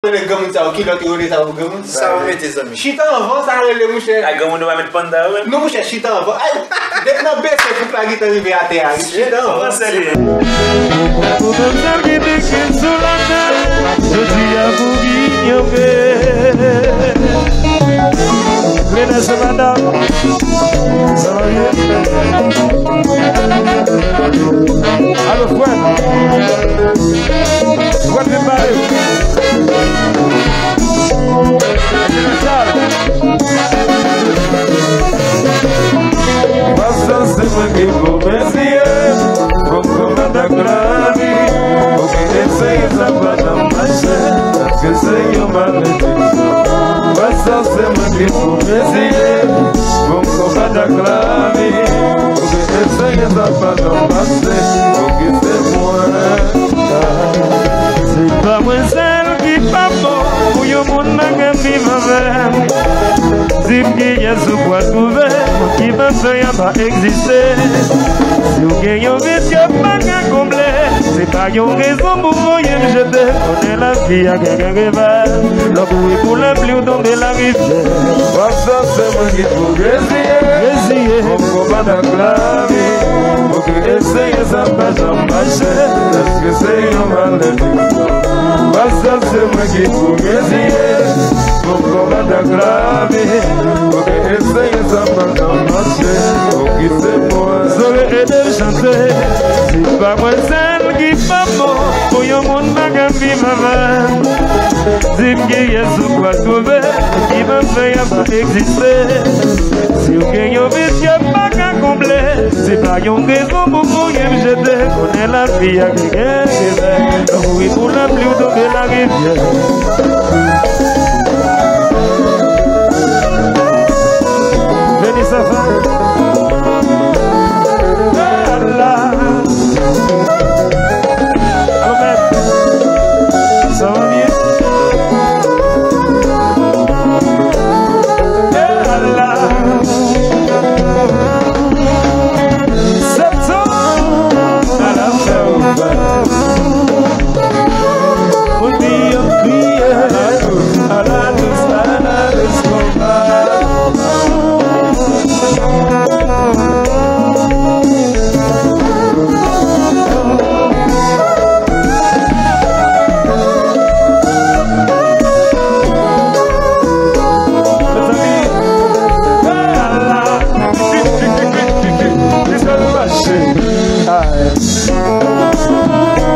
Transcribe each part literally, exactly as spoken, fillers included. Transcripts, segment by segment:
Rele granmoun sa yo, kilòt yo rele sa yo granmoun. Sa yo mete, zanmi. Chita anvan, sa rele, monchè. Ay, granmoun yo pa met panda yo menm. Non, monchè, chita anvan. Ay, depi nan bese, fouk la gentan rive atè a, wi. Chita anvan. Kòman sa ye? Pou tout sèl ki te kri sou latè, jodi a pou ki yo fè. Lene se madanm. Sa va byen? Alo, frè. Frè, vin pale. Pastè, se mwen ki pou mezi. Poko matak lavi, oke, eseye sa pa nan mache, paske se yon malediksyon. Pastè, se mwen ki pou mezi, poko matak lavi, oke, eseye sa pa nan mache, oke, se mwen. Se pa mwen sèl ki pa bon pou yon moun m ap viv avè m. Di m kiyès ou pral twouve ki pastè a pa egziste. Si w gen yon vid ke w pa ka konble, se pa yon rezon pou voye m jete. Konnen lavi a gen, gen revè. Lè w kouri pou lapli, w tonbe larivyè. Pastè, se mwen ki pou reziye. Reziye. Poko matak lavi. Oke, eseye sa pa janm mache. Èske se yon malediksyon? Pastè, se mwen ki pou reziye. Poko matak lavi. Oke, eseye sa pa janm mache. Oke, se mwen. Sove, ede m chante. Se pa mwen sèl ki pa bon pou yon moun m ap viv avè. Di m kiyès ou pral twouve ki pastè a pa egziste. Si w gen yon vid ke w pa ka konble, se pa yon rezon pou voye m jete. Konnen lavi a gen, gen revè. Lè w kouri pou lapli, w tonbe larivyè. Veni sa fè. Ala. Alo, mèt. Sa va byen? E ala. Septan, ala fè ou bal. Moun di yo kriye. Ala dous, ala dous, konpa.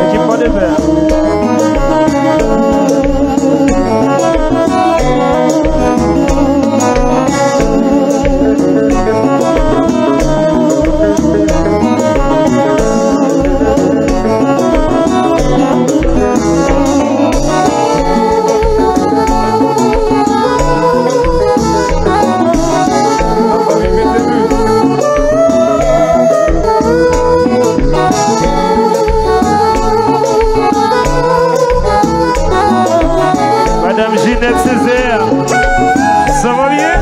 Ekip Pòdepè. Madanm Ginette Césaire, sa va byen?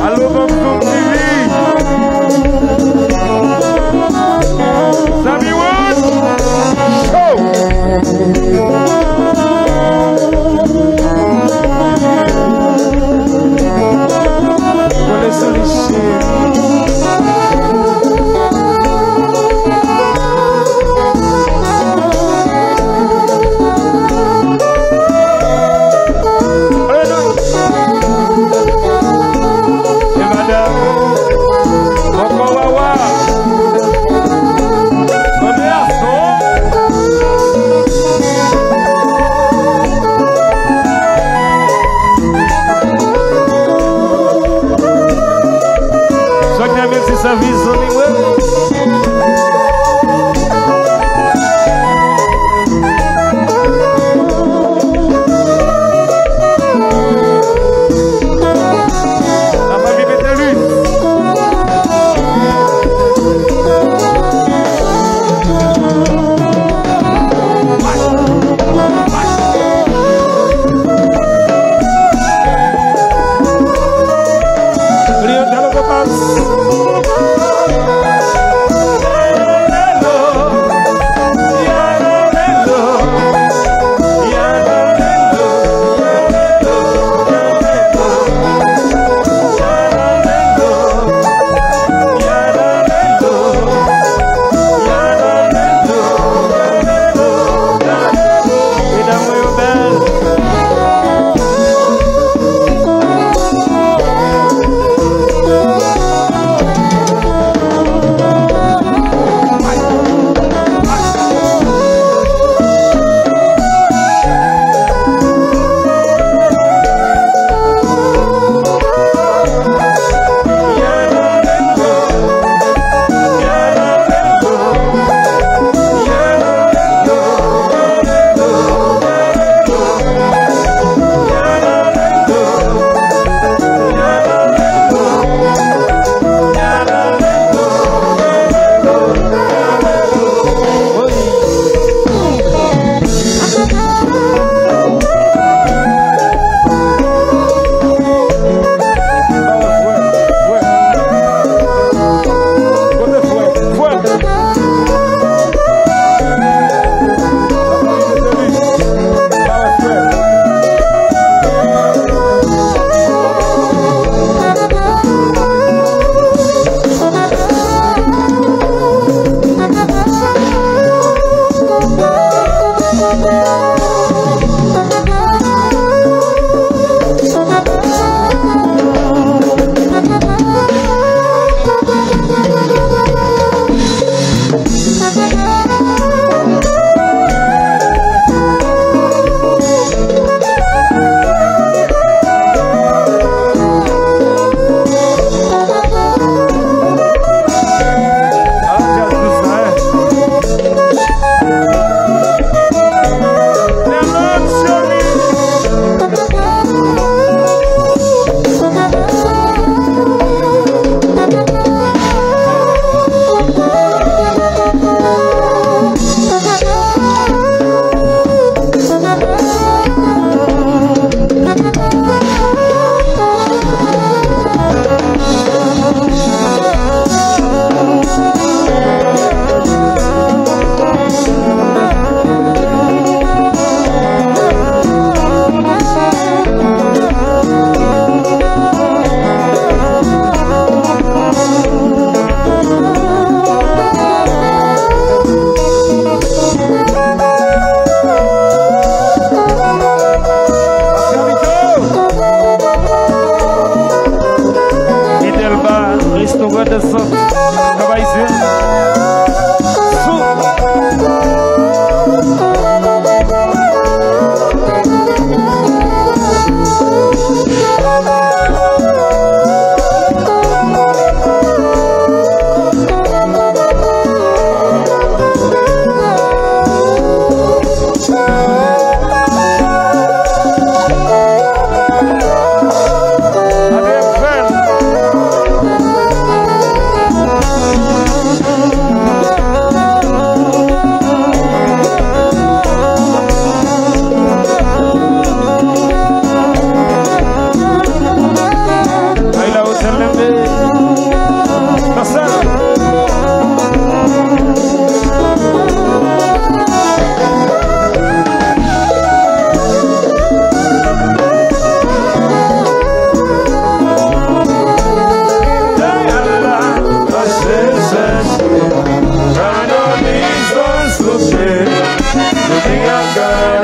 Alo, banm konn T V. Samy Wood. Show. Kole sou li, cheri.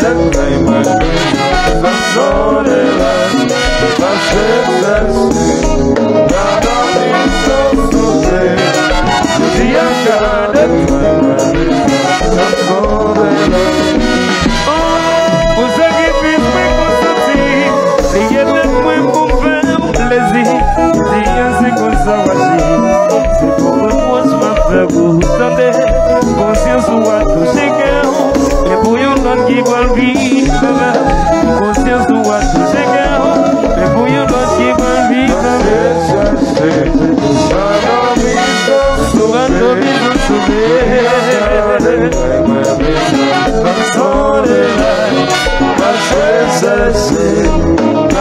Pou sakrifis mwen konsanti, li ede mwen pou m fè w plezi. Di a se konsa w aji, se pou mwen pwòch m ap fè w tande. Konsyans ou a touche kè w, e pou yon lòt ki pral viv avè w. Konsyans ou a touche kè w, e pou yon lòt ki pral viv avè w. Sou bato bizou sou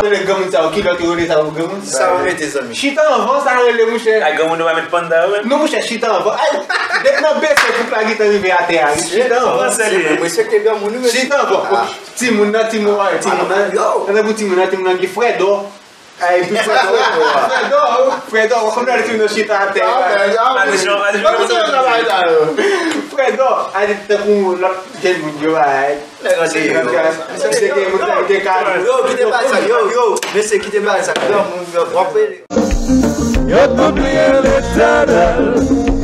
Rele granmoun sa yo, ki lòt yo rele sa yo, granmoun? Sa yo rele, zanmi. Chita anvan, sa rele, monchè. Ay, granmoun yo pa met panda yo menm. Non, monchè, chita anvan. Ay, depi nan bese pou la gentan rive atè a, wi. Chita anvan. Mwen se ke granmoun, wi, men chita anvan. Timoun nan, timoun, ay, timoun nan. Yo. Nan pou timoun nan, timoun nan ki Frèdo. Ay, epi Frèdo, Frèdo, Frèdo, w ap konn wè timoun nan chita atè. Frèdo, ay, tankou lòt jèn moun yo, ay. Nèg an se yo. Yo, kite bagay sa, yo, yo, mesye, kite bagay sa. Granmoun, w ap rele. Yo tout bliye Letènèl,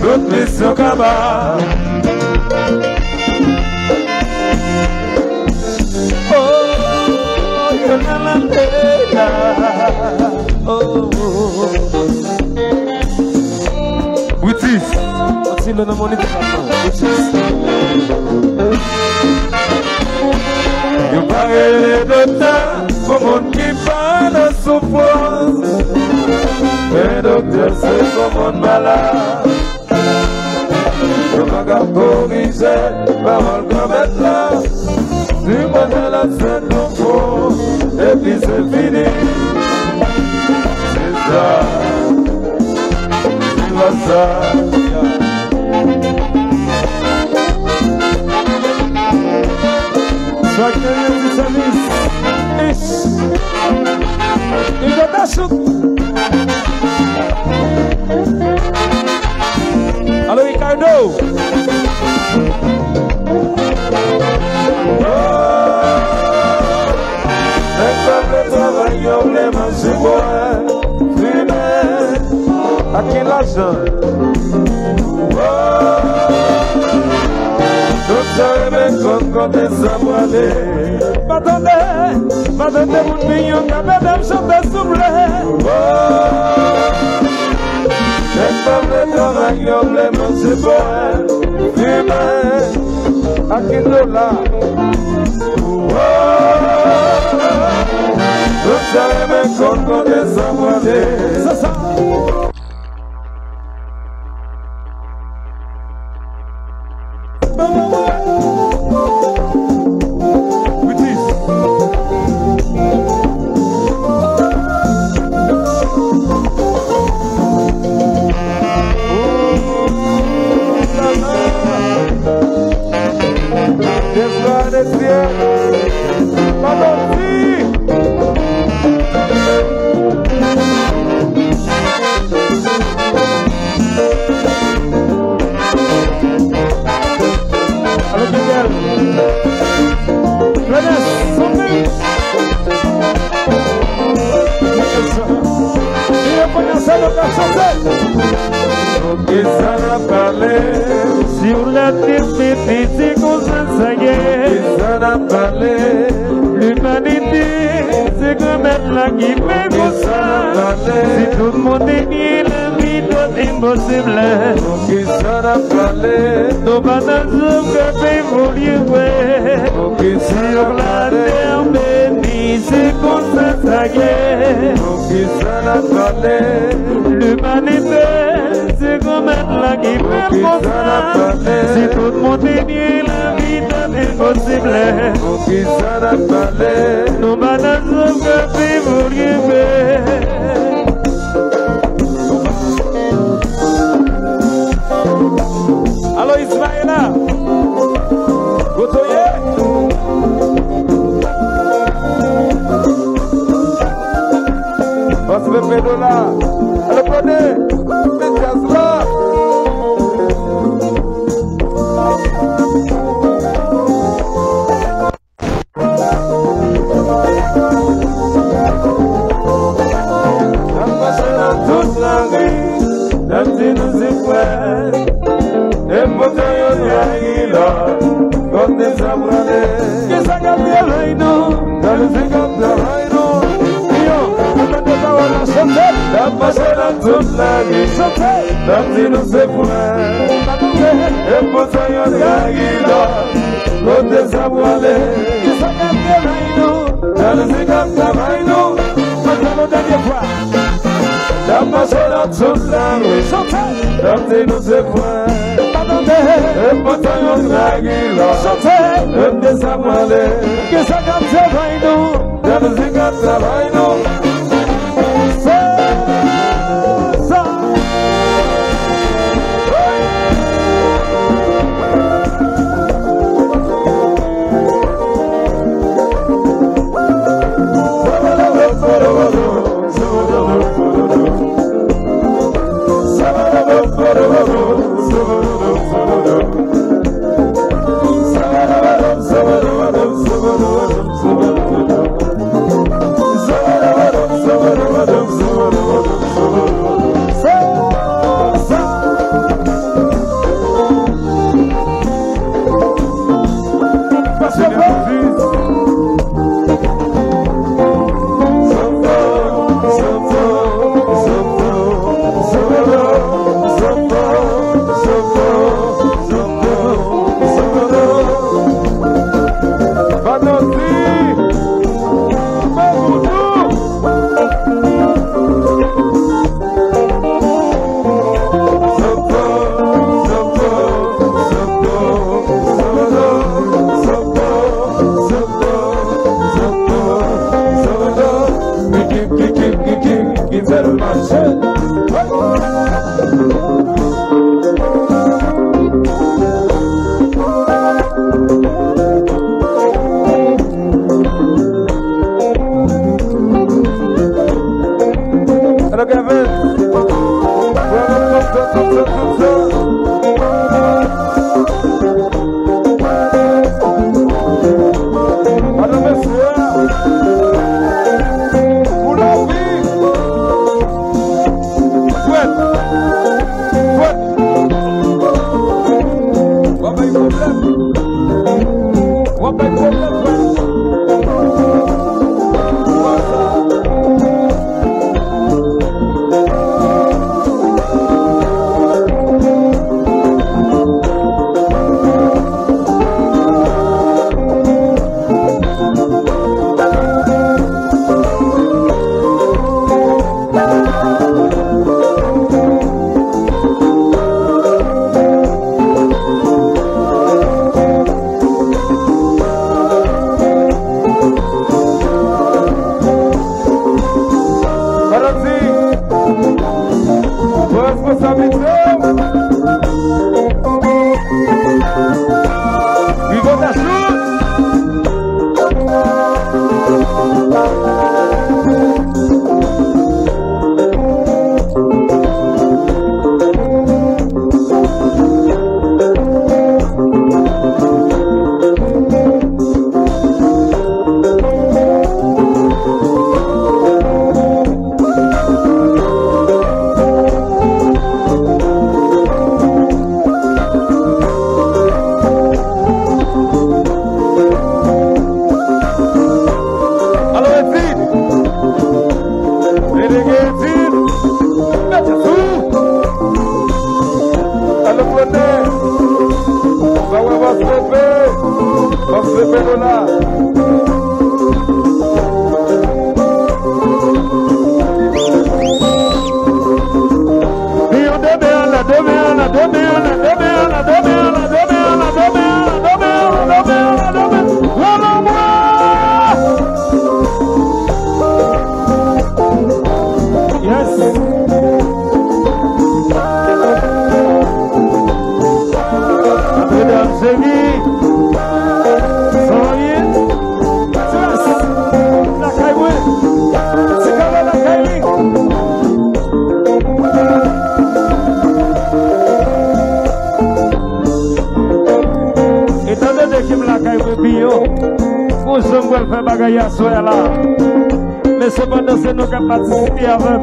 tout misyon kaba. Oh, yo nan lande la. Oh, oh, oh. Witis. Yon ti lè nan monite la. Witis. Yo pa rele doktè pou moun ki pa nan soufrans. Men doktè se pou moun malad. Yo pa ka korije pawòl Granmèt la. Di mwen de la sèt nouvo, epi se fini. Se sa. Se pa sa. Swag te redi sèvis. Ish. Ish, Dachouk. Alo, Ricardo. Nèg pa vle travay, yo vle manje, bwè, fimen, ak gen lajan. Tout sa renmen konn kote sa prale. Pa tande, pa tande moun minyon k ap ede m chante souple. Nèg pa vle travay, yo vle manje, bwè, fimen, ak gen dola. Tout sa renmen konn kote sa prale. Se sa. Alo, Miguel. Clemens, Sophie. Pou kisa n ap pale? Si w la te pete, se konsa sa ye. Pou kisa n ap pale? Limanite, se Granmèt la ki fè konsa. Si tout moun te byen, lavi dòt enposib. Pou kisa n ap pale? Nou pa nan zòm k ap evolye vre. Pou kisa n ap pale? Sèl latè beni, se konsa sa ye. Pou kisa n ap pale? Limanite, se Granmèt la ki fè konsa. Si tout moun te byen, lavi t ap enposib. Pou kisa n ap pale? Nou pa nan zòm k ap evolye vre. Alo, Ismaela. Gotoye. Pase Pepe Dola. Alo, Prode. Men djaz la. Kote sa prale? Kisa k ap travay nou? Jalouzi k ap travay nou. Yo, nou tande pawòl la, chante. N ap mache nan tout lari. Chante. N ap di nou se frè. E poutan yon trayidò. Kote sa prale? Kisa k ap travay nou? Jalouzi k ap travay nou. Chante yon dènye fwa. N ap mache nan tout lari. Chante. N ap di nou se frè. E poutan yon trayidò. Chante. Kote sa prale? Kisa k ap travay nou? Jalouzi k ap travay nou. Se sa. Hello, Kevin. Hello, mesye. Pou lavi. Fwèt. Fwèt. W ap bay pwoblèm. W ap bay pwoblèm, frè. Madanm di, pran responsablite w. Rive w ta chout. Alo, Edith! Delege Edith! Mete sou! Alo, Claude! Sa wè bòs Pepe! Bòs Pepe nou la! Piyon de men an la, de men an la, de men an la, de men an la, de men an la, de men an la, de men an la, de men an la, de men an la, de men an la, de men an la, de men an la, de men an la, de men an la, de men an la, de men an la, de men an la. Yes. Mesye, dam, cheri. Sa va byen? Yes. Lakay mwen. Ti kale lakay li. Etan done ke m lakay mwen, Piyon, gon jan m pral fè bagay aswè a la. Men sepandan, se nou k ap patisipe avè m.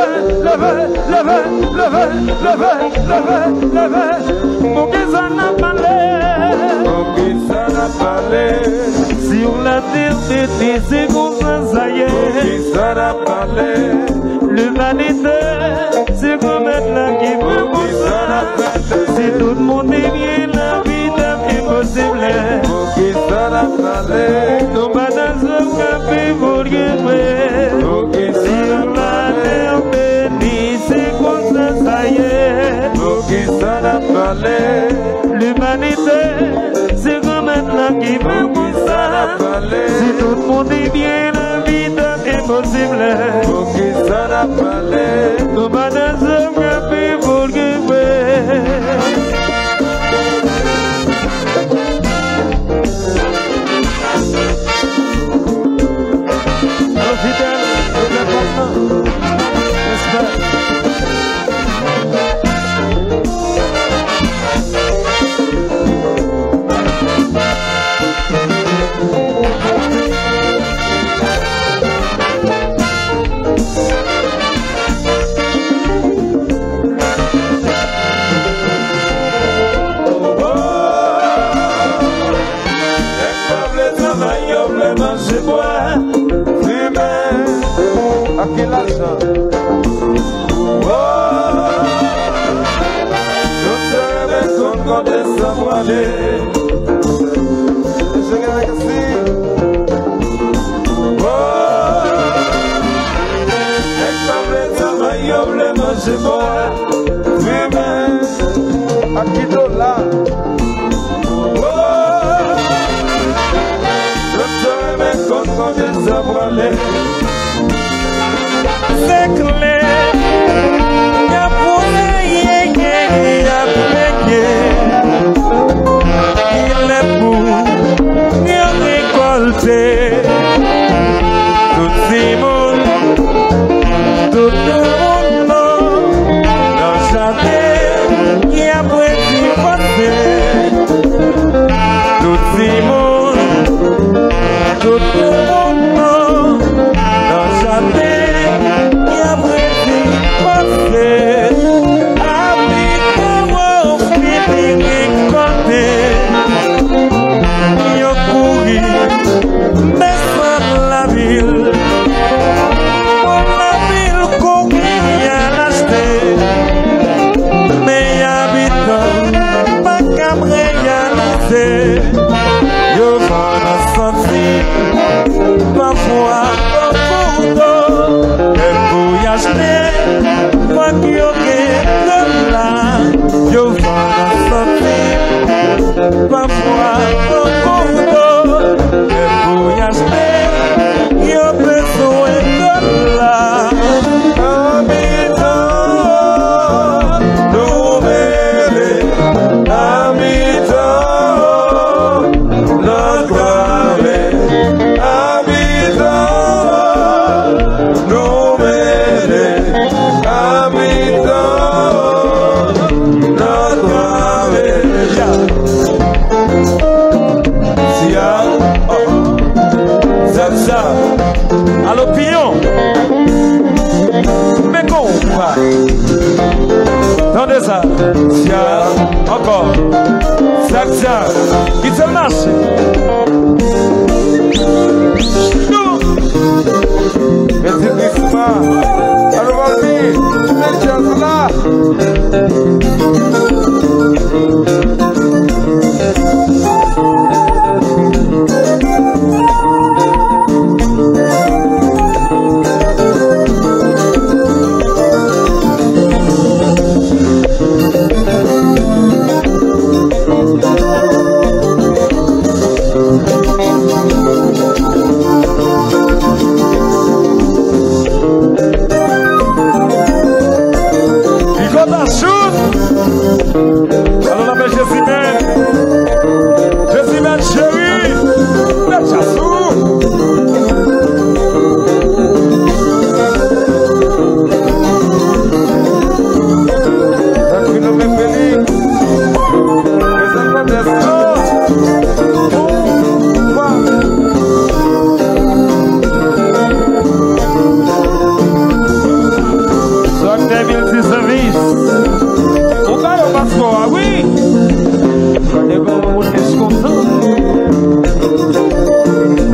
leve, leve, leve, leve, leve, leve. Poukisa n ap pale? Poukisa n ap pale? Si w la te pete, se konsa sa ye. Poukisa n ap pale? Limanite, se granmèt la ki fè konsa. Si tout moun te byen, lavi t ap enposib. Poukisa n ap pale? Nou pa nan zòn k ap evolye vre. Si w la te pete, se konsa sa ye. Poukisa n ap pale? Limanite, se granmèt la ki fè konsa. Si tout moun te byen, lavi t ap enposib. Poukisa n ap pale? Nou pa nan zòn k ap evolye vre. Alo, Fidèl, gouvènman nan. Respè. Nèg pa vle travay, yo vle manje bwa, fimen. Ak ki lajan? Yo te renmen konn kote sa pwale. Mesye Galaksi. Nèg pa vle travay, yo vle manje bwa, fimen. Ak ki dola? Yo te renmen konn kote sa pwale. Se klè, y ap woule, ye, ye, y ap peye. Kilè pou yo rekòlte? Tout timoun, tout moun nan jaden ki ap redi panse. Tout timoun, tout moun nan jaden ki ap redi panse. Abitan yo fini rekòlte. Yo kouri Tande sa. Tia, ankò. Sa k tia. Kite l mache. Nou. Mete ritm la. Alò, papi, mete djaz la. Pigo da Chute. Alò, la bèl Jezimèn. Jezimèn cheri. Bèl chasou. Tranquilo, bèl Félix. Prezan grandès la. Doktè Vildy Savis. Ou ba yo paspò a, wi. Gade kòman moun lis kontan.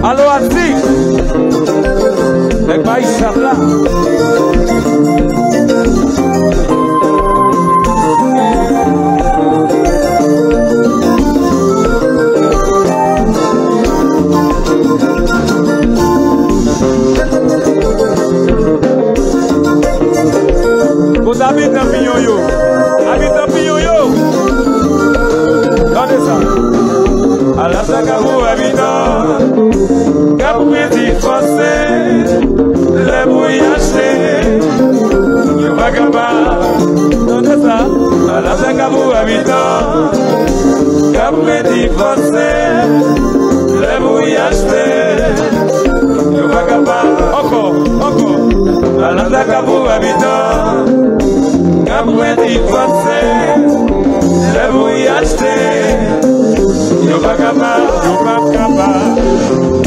Alo, Ati. Nèg Mayisap la. Kot abitan Pinyon yo? Abitan Pinyon yo! Tande sa. Ala sa ka pou abitan k ap redi fòse lè pou y achte yon vakabon. Tande sa. Ala sa ka pou abitan k ap redi fòse lè pou y achte yon vakabon. Ankò, ankò. Ala sa ka pou abitan k ap redi fòse lè pou y achte yon vakabon. Yon vakabon.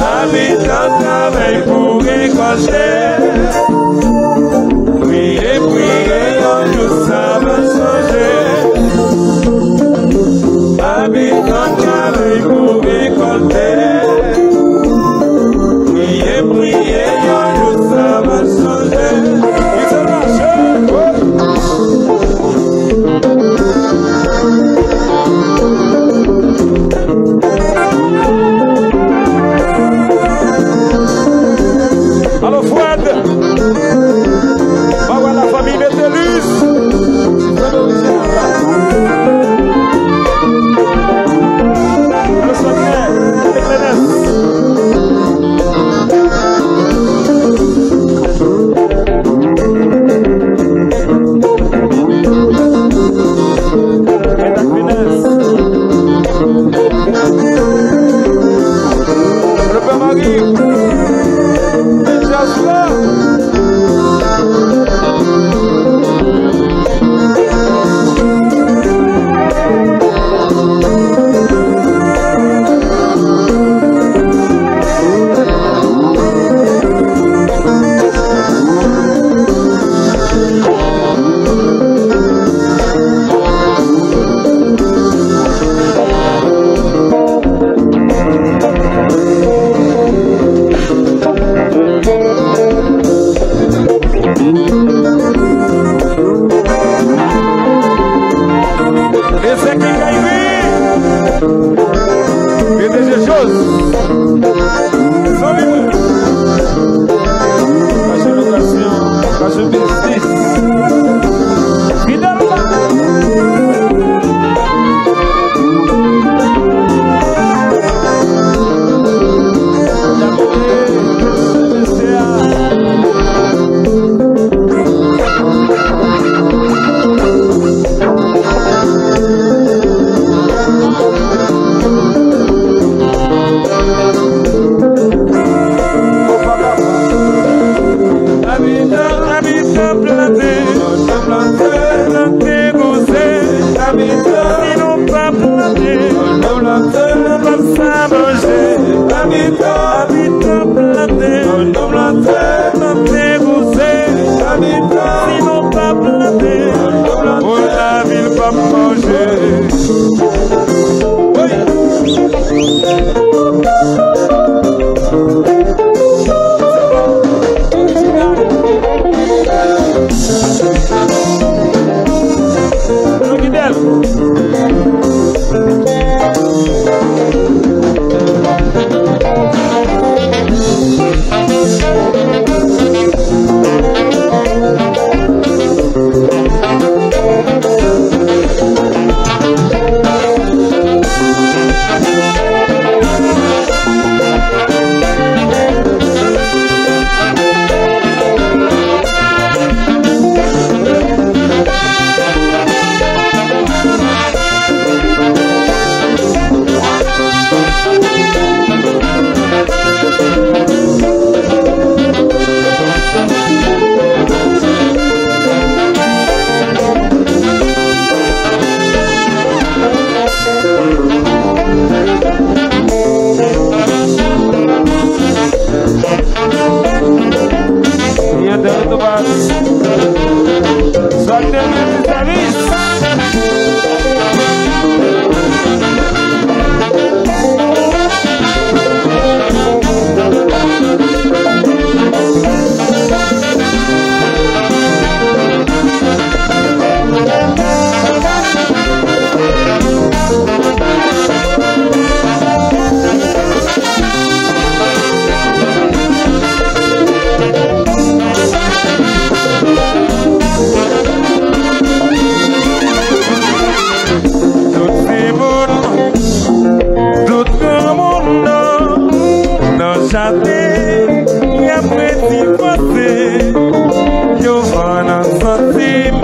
Abitan travay pou rekòlte. Priye, priye, yon jou sa va chanje. Abitan travay pou rekòlte. Priye, priye, yon jou sa va chanje. Ki sa va chanje? Alo, Fred! Ba wè la fanmi Metellus! Fred orijinal la! Alo, Sòtnè! Fred Clemens! Mèt ak Venès. Alo, Pè Mari. Jazz la. Ezèk Kayri, P D G Jos, zanmi mwen. Kache lokasyon, kache biznis. Fidèl la. Swa te gen ti sèvis. Tout timoun, tout granmoun nan, nan jaden, y ap redi panse, yo vann an santim,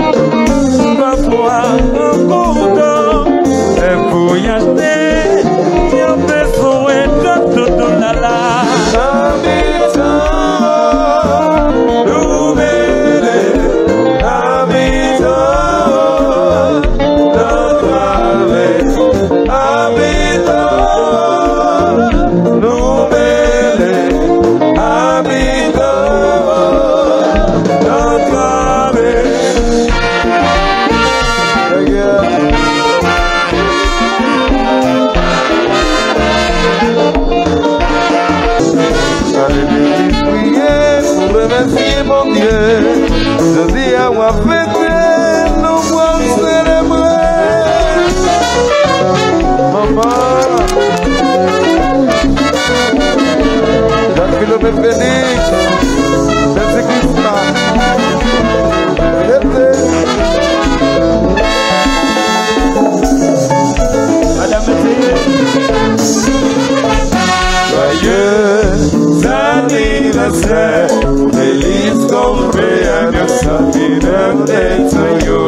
pafwa an goudan, e pou y achte, yo bezwen grann toutou lala. Abitan, nou mele, abitan, nan travè, abitan, nou mele, abitan, nan travè. Ale legliz priye pou remèsye Bondye. Jodi a w ap fete, nou pral selebre. Manman. Jacques Philomé Félix, Jesse Christmas, Ete. Madanm Ete. Joyeux anniversaire, feliz cumpleaños, happy birthday to you.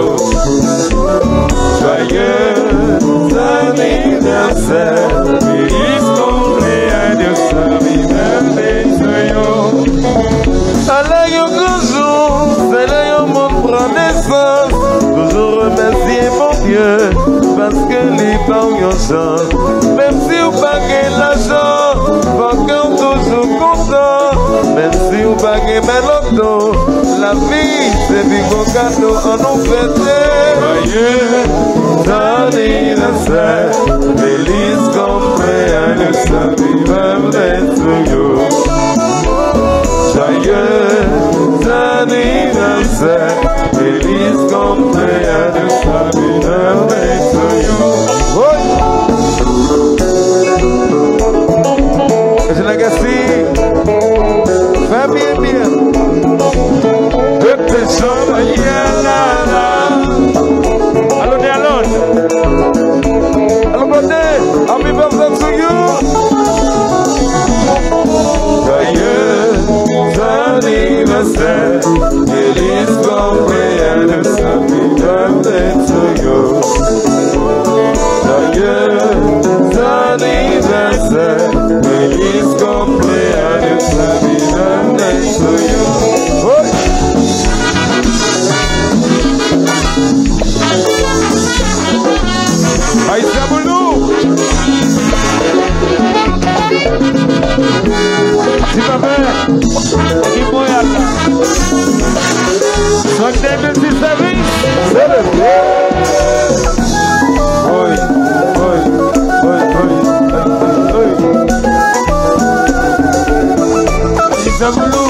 Joyeux anniversaire, feliz cumpleaños, happy birthday to you. Alè yon gran jou, se lè yon moun pran nesans. Toujou remèsye Bondye, paske li ba w yon chans. Menm si w pa gen lajan, fò kè w toujou kontan. Menm si w pa gen bèl oto, lavi se pi gwo kado, annou fete. Joyeux anniversaire, feliz cumpleaños, happy birthday to you. Joyeux anniversaire, feliz cumpleaños, happy birthday to you. Woy! Mesye Legacy, fè byen, byen. Depi janm ye la, la. Alon, alon. Alon, pote. Happy birthday to you. Joyeux anniversaire, feliz cumpleaños, happy birthday to you. Joyeux anniversaire, feliz cumpleaños, happy birthday to you. Woy! Ayisyen pou nou. Ti papa, ki Montréal la. Sunday de ti sèvis. Selebre. Oy, oy, oy, oy, oy. Ti papa pou nou.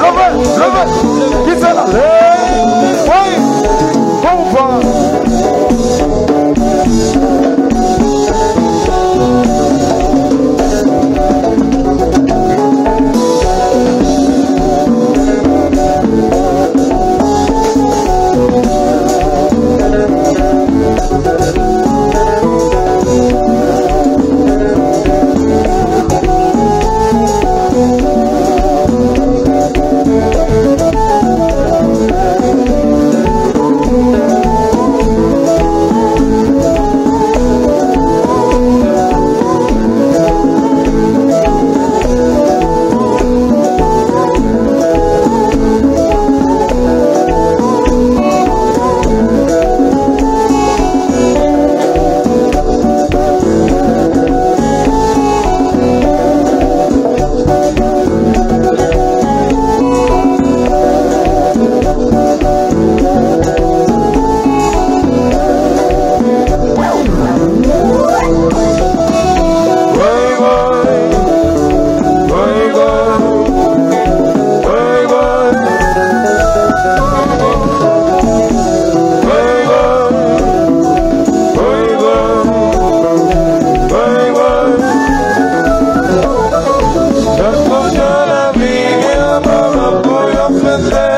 leve, leve. Ki se la? Woy! Bon van. Nan tout jan lavi gen anpil moun pou yo fete,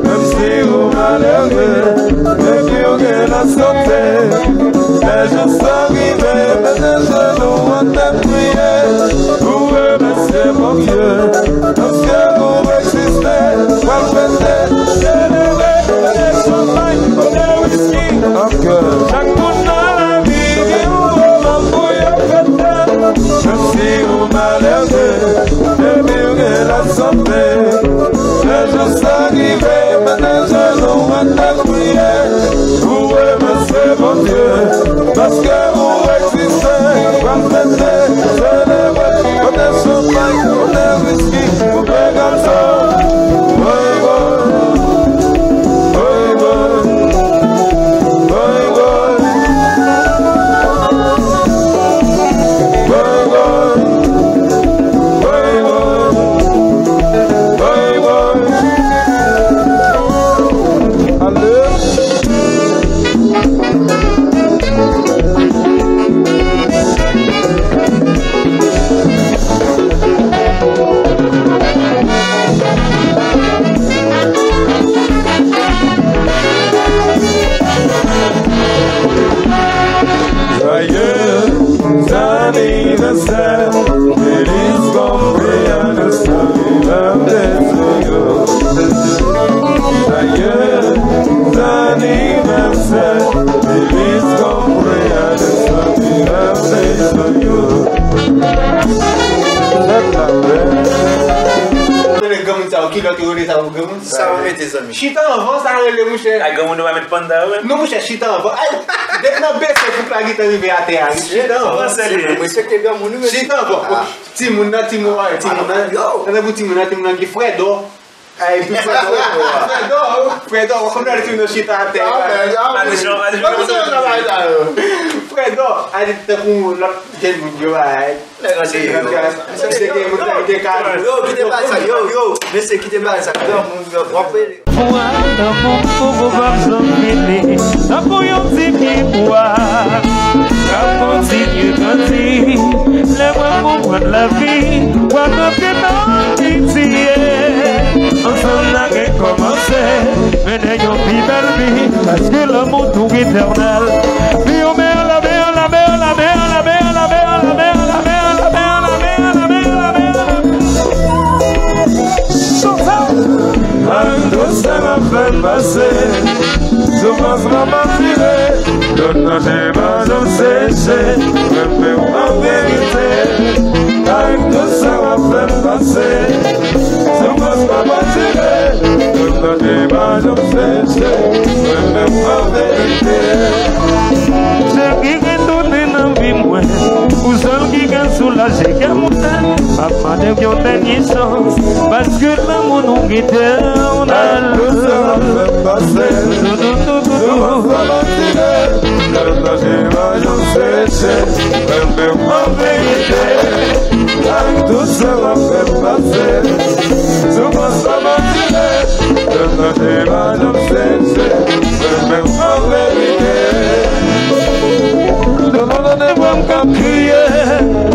menm si ou malere, depi w gen lasante. Lè jou sa rive, mete jenou atè priye, pou remèsye Bondye, paske ou egziste, pral fete, selebre, mete chanpay, pote wiski. Chak moun nan lavi gen yon moman pou yo fete. Menm si ou malere, depi w gen lasante, lè jou sa rive, mete jenou atè priye, pou remèsye Bondye, paske ou egziste, pral fete, selebre, pote chanpay, pote wiski, koupe gato. Woy, woy. Woy, woy. Woy, woy. Woy, woy. Woy, woy. Woy, woy. Ale. Joyeux anniversaire, feliz cumpleaños, happy birthday to you. Joyeux anniversaire, feliz cumpleaños, happy birthday to you. Fèt la bèl. Rele granmoun sa yo, ki lòt yo rele sa yo, granmoun? Sa yo mete, zanmi. Chita anvan, sa rele, monchè. Ay, granmoun yo pa met panda yo menm. Non, monchè, chita anvan. Ay, depi nan bese, fouk la gentan rive atè a, wi. Chita anvan. Respekte granmoun, wi, mesye. Chita anvan. Timoun nan, timoun, ay, timoun nan. Yo. Tande pou timoun nan, timoun nan ki frèdò. Ay, epi frèdò, frèdò, frèdò, w konn wè timoun nan chita atè a. Frèdò, a di tankou lòt jèn moun yo, ay. Nèg an serye, yo. Mesye, kite bagay sa, yo, yo. Mesye, kite bagay sa. Granmoun, w ap rele. Pou al tankou m pou ou p ap janm fini. Tankou yon ti pibwa k ap kontinye grandi. Lè mwen konprann lavi, w ap antre nan pitye. Ansanm n a gen kòmanse, mennen yon pi bèl vi, paske lanmou nou etènèl. Di yo men anlè, men anlè, men anlè. Ak dousè m ap fè l pase, soufrans m ap andire, dlo nan je m pa janm seche, renmen w an verite. Ak dousè m ap fè l pase, soufrans m ap andire, dlo nan je m pa janm seche, renmen w an verite. Cheri, gen tout nan vi mwen, ou sèl ki ka soulaje kè mwen. M ap mande w yon dènye chans, paske lanmou nou etènèl. Tout sa m ap fè pase, tout, tout, tout, tout, tout. Sèche, mwen menm an verite, ak tout sa w ap fè m pase. Soufrans pa m andire, lè m nan deba nan sèche, mwen menm an verite. Doulè nan de bra m k ap kriye,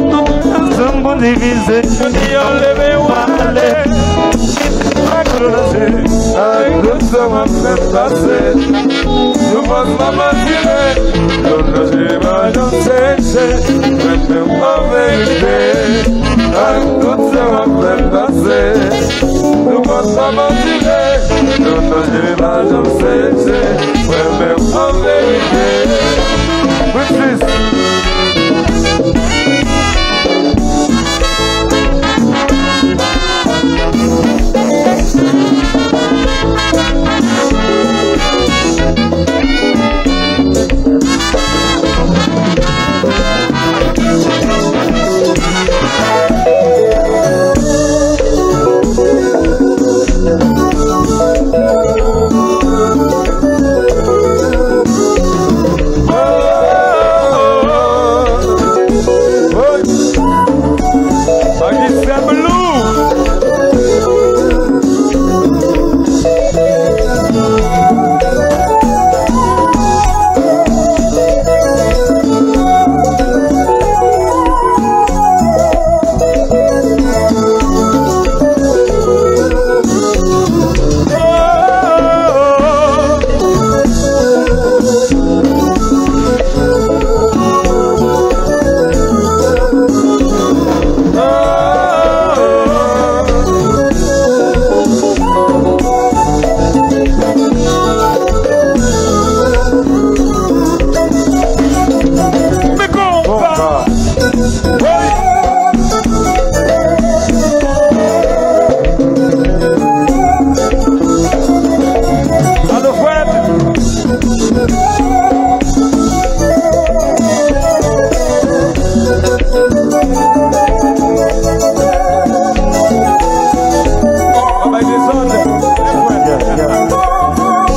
nou pa janm pou divize, yo leve w ale. Ak tout sa w ap fè m pase, soufrans m ap andire, yo lonje m a jan sèche, mwen menm an verite. Ak tout sa w ap fè m pase, soufrans m ap andire, yo lonje m a jan sèche, mwen menm an verite. Princess.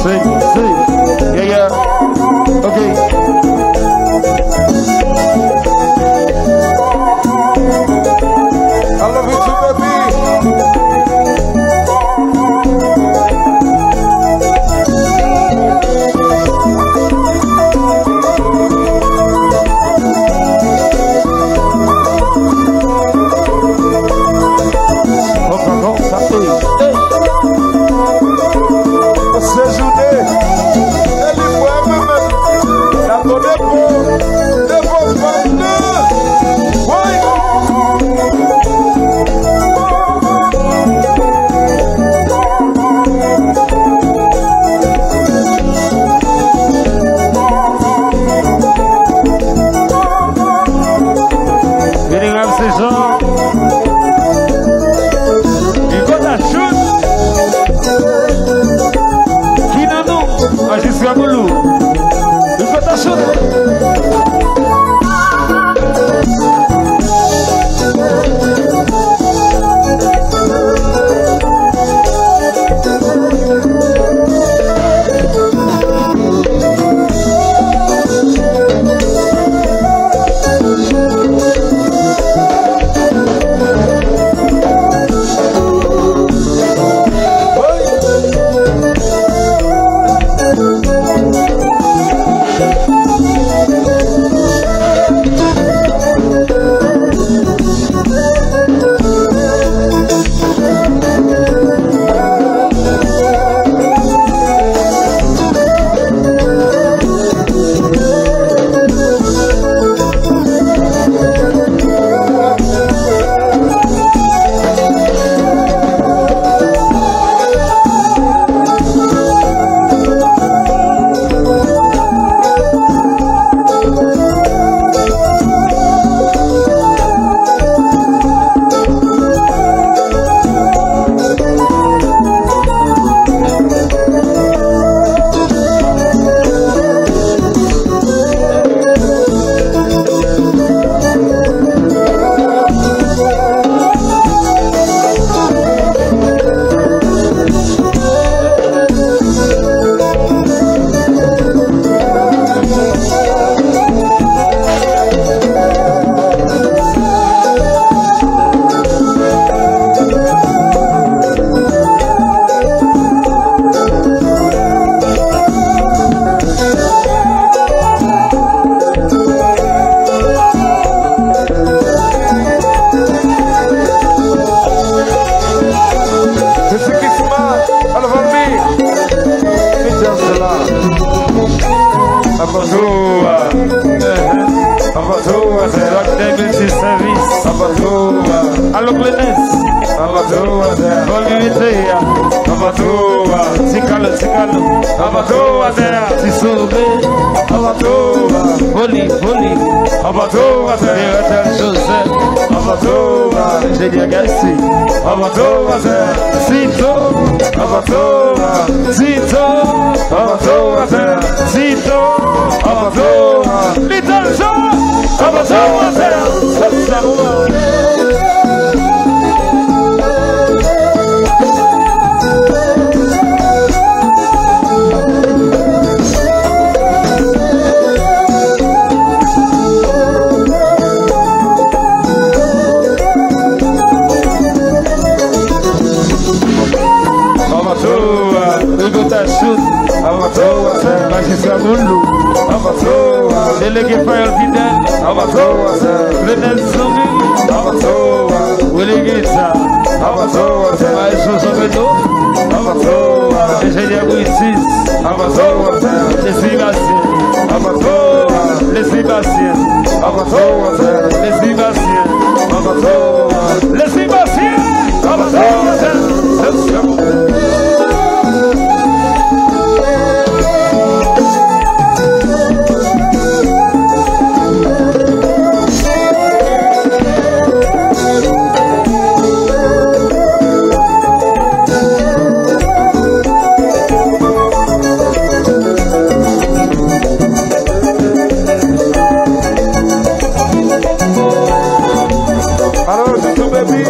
Sing, sing. Yeah, yeah. Okay. Ti sèvis. Anba tou a. Alo Clemens. Anba tou atè. Vòl li rete a. Anba tou a. Ti Kalo, Ti Kalo. Anba tou atè. Ti Sobe. Anba tou a. Voli, Voli. Anba tou atè. Miratel Joseph. Anba tou a. Enjenyè Gacy. Anba tou atè. Sito. Anba tou a. Sito. Anba tou atè. Sito. Anba tou a. Little Joe. Anba tou atè. Anba tou a. Hugo Tachou. Anba tou atè. Majistra Moulou. Anba tou a. Delege Fayol Fidèl. Anba tou atè. Clemens Zanmi. Anba tou a. Willy Guitar. Anba tou atè. Maestro Zomeno. Anba tou a. Enjenyè Britis. Anba tou atè. Jezi Basyen. Anba tou a. Lezi Basyen. Anba tou atè. Lezi Basyen. Anba tou a. Lezi Basyen. Anba tou atè. Alo, Jojo Baby.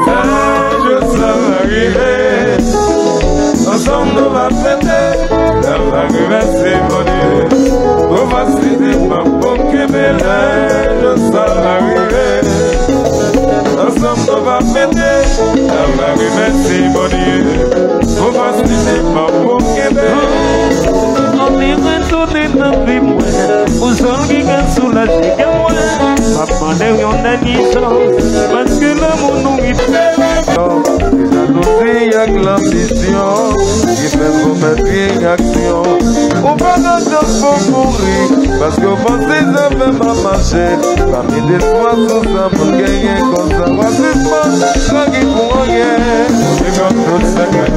Lè jou sa va rive, ansanm nou va fete, n ap remèsye Bondye pou fas li te ban pou kenbe. Lè jou sa va rive, ansanm nou va fete, n ap remèsye Bondye pou fas li te ban pou kenbe. Ann retounen nan vi mwen, pou sèl ki ka soulaje kè mwen. M ap mande w yon dènye chans, paske lanmou nou rive. Se jalouzi ak lanbisyon ki fè komèt vye aksyon. Ou pa ka chans pou mouri, paske w panse zafè pa mache. Pa met espwa sou sa moun genyen konsa. Wazisman, sa ki pou anyen. Se kòm tout sa k ap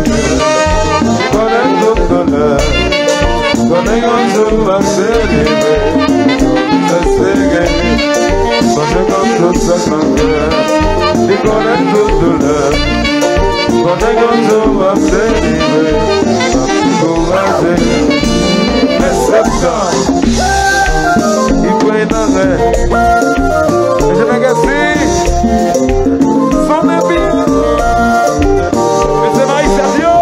konnen tout doulè. Konnen yon jou w ap delivre. Fè se geri. Sonje kòm tout sa k nan kè. Li konnen tout doulè. Konnen yon jou w ap delivre. Ankouraje. Men septan. Li kwè nan rè. Enjenyè Gacy. Sonnen byen. Mesye Maïs Savio.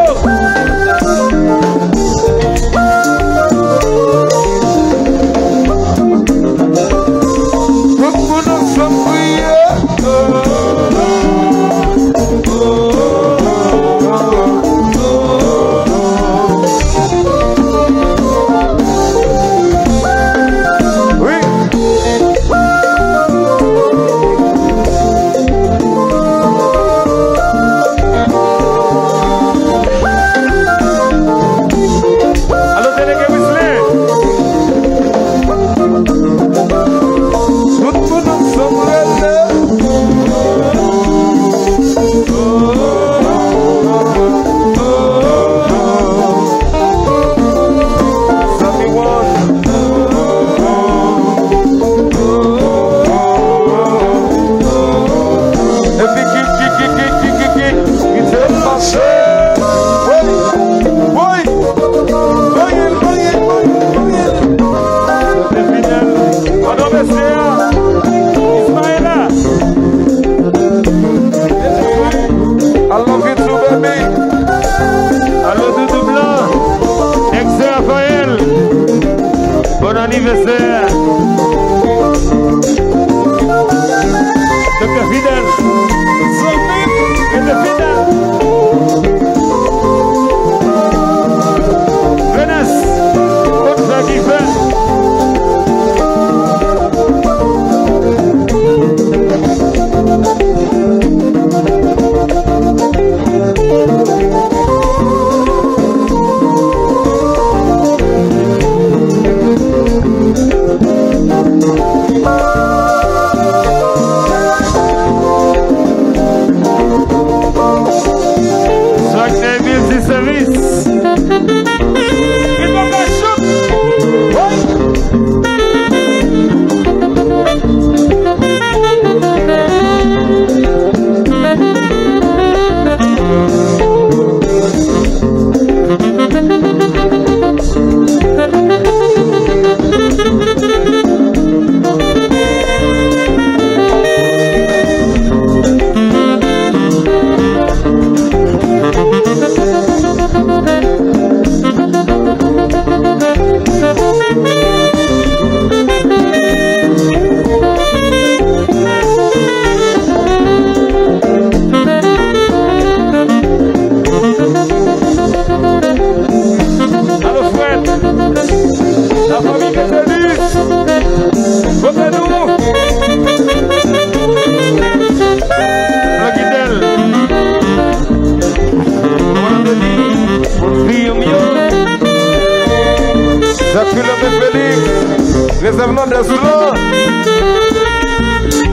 Rezèv Landès lan.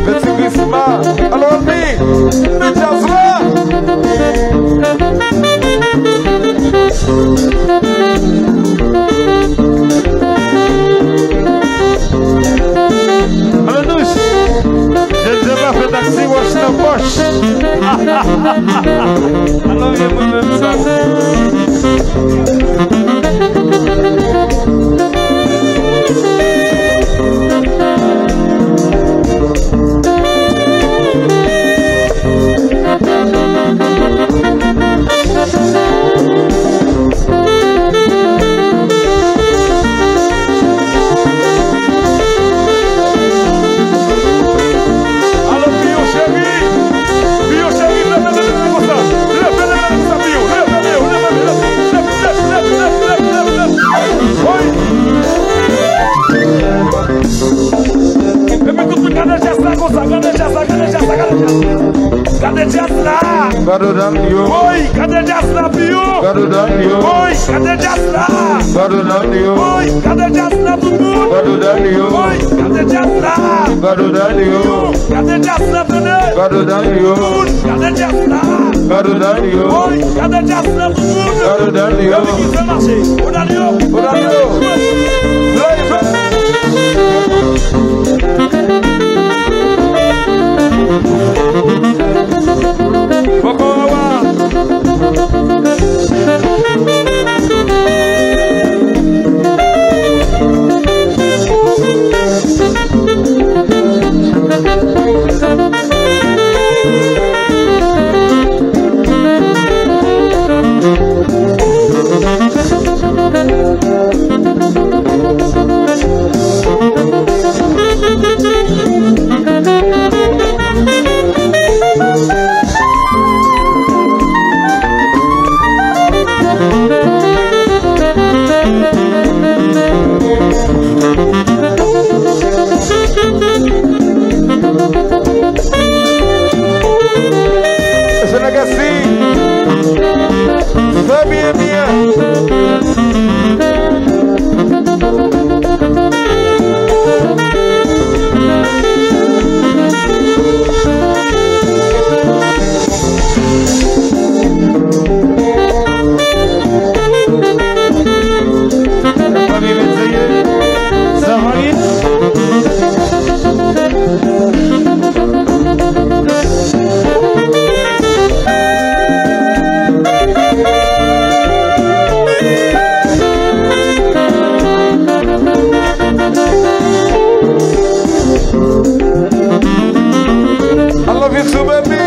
Fè ti grisma. Alò, ann mi. Fè djaz la. Alò, douch. Jèn jan pa fèt ak ti wòch nan pòch. Alò, vye mwen menm sa. Alò, Piyon cheri, Piyon cheri, leve, leve, leve konsa. Leve, leve, leve konsa, Piyon. Leve, leve, leve, leve, leve, leve, leve, leve, leve, leve. Woy! Epi tout moun gade djaz la konsa, gade djaz la, gade djaz la, gade djaz la. Gade djaz la. Gado Daniel. Woy, gade djaz la, Piyon. Gado Daniel. Woy, gade djaz la. Gado Daniel. Woy, gade djaz la, tout moun. Gado Daniel. Woy, gade djaz la. Gado Daniel. Piyon, gade djaz la, tande. Gado Daniel. Tout moun, gade djaz la. Gado Daniel. Woy, gade djaz la, tout moun. Gado Daniel. Epi ki fè mache. O Daniel. O Daniel. Leve. Poko wawa. Mesye Legacy, fè byen, byen. Sa va byen? I love you too, baby.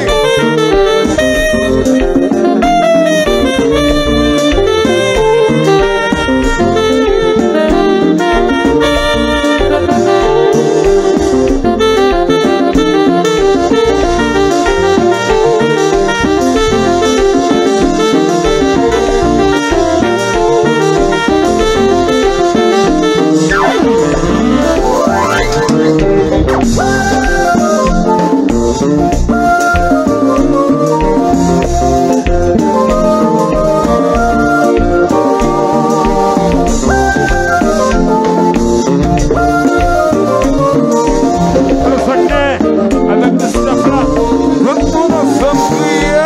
Avèk tout staff la, tout moun ansanm kriye.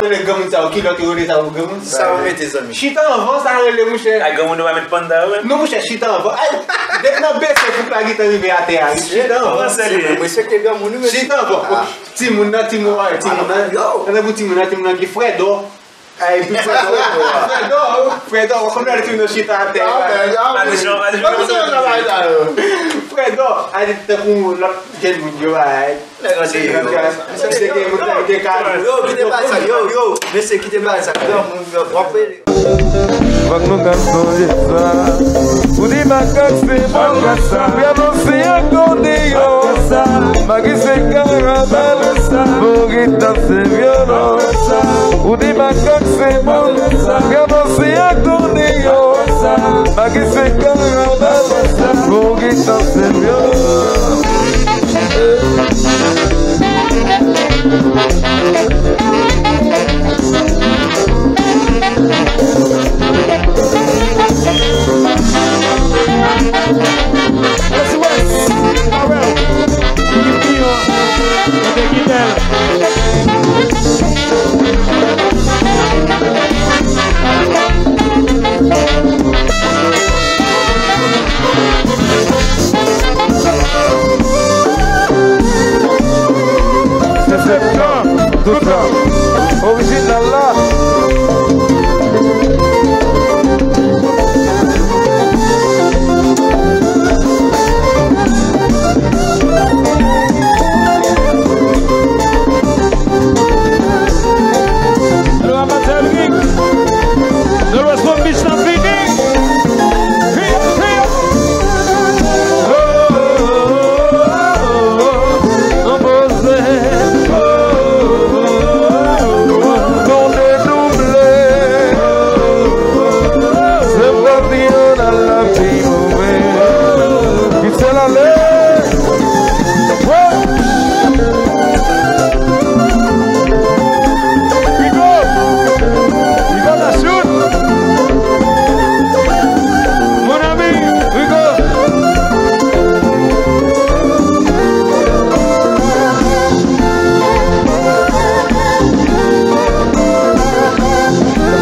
Rele granmoun sa yo, ki lòt yo rele sa yo granmoun? Sa yo mete, zanmi. Chita anvan, sa rele, mouchè. Ay, granmoun yo pa met panda yo menm. Non, mouchè, chita anvan. Ay, depi nan bese fouk la gentan rive atè a, wi. Chita anvan. Mwen respekte granmoun, wi, men chita anvan. Timoun nan, timoun, ay, timoun nan. Yo. Tande pou timoun nan, timoun nan ki frè dò. Ay, epi Fredo, Fredo, Fredo, w konn lè nou chita atè. Fredo, a di tankou lòt jèn moun yo, ay. Nèg an se yo. Yo, kite bagay sa, yo, yo, mesye, kite bagay sa, granmoun, yo, w ap rele. Fòk nou ka sonje sa. Ou di makak se bal, pyano se ankò deyò. Magi se karamèl, mouri tan se vyolon. Ou di makak se bal, pyano se ankò deyò. Magi se karamèl, mouri tan se vyolon. Se septan, tout tan. Orijinal la. Alò, Madanm Rick, Nolwès Long Beach nan vini. Kriye, kriye. Oh, oh, oh, oh, oh. Anpoze. Oh, oh, oh, oh, oh. Tonbe double. Oh, oh, oh, oh, oh. Se pa pi yo nan la pi move. Ki sèl ale. Rico! Rico Machout! Mon ami, Rico!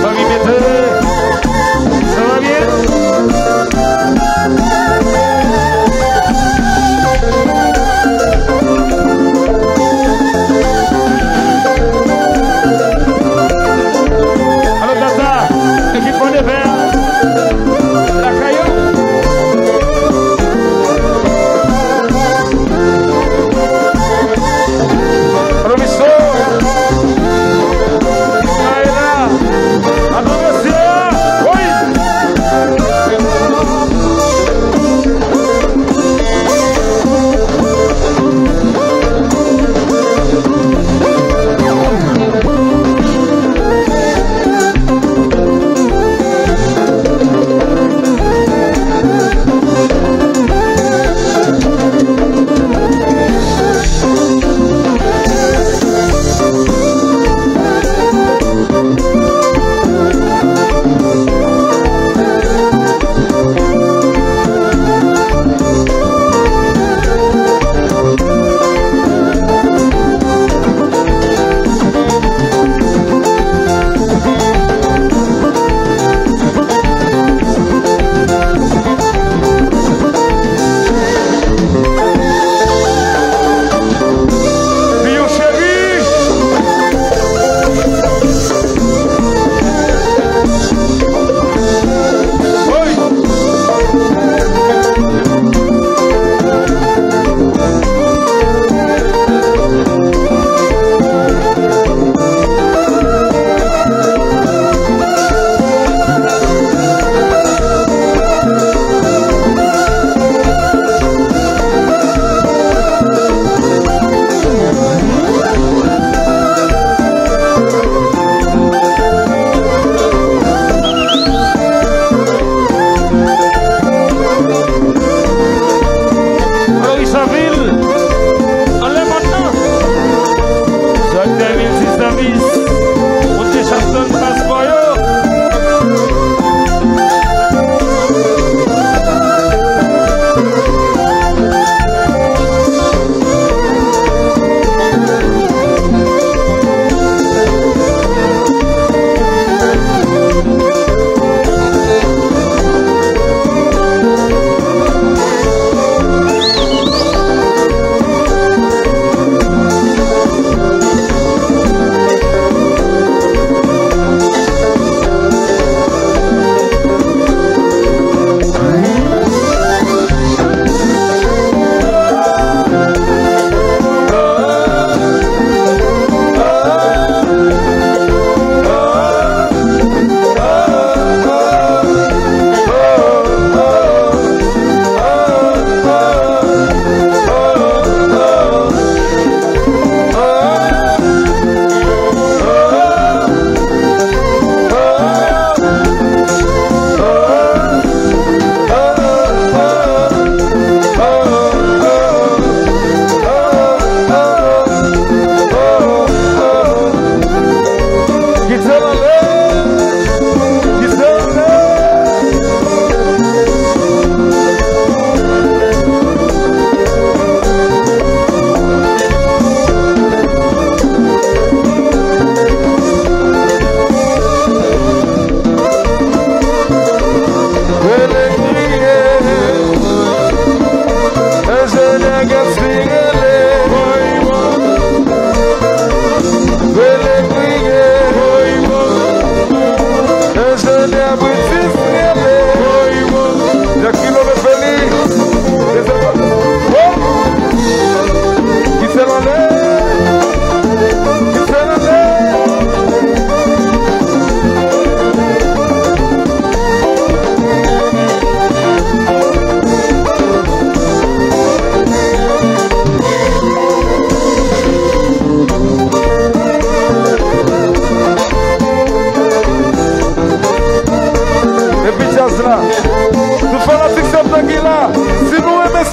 Sa va byen, mesye? Sa va byen?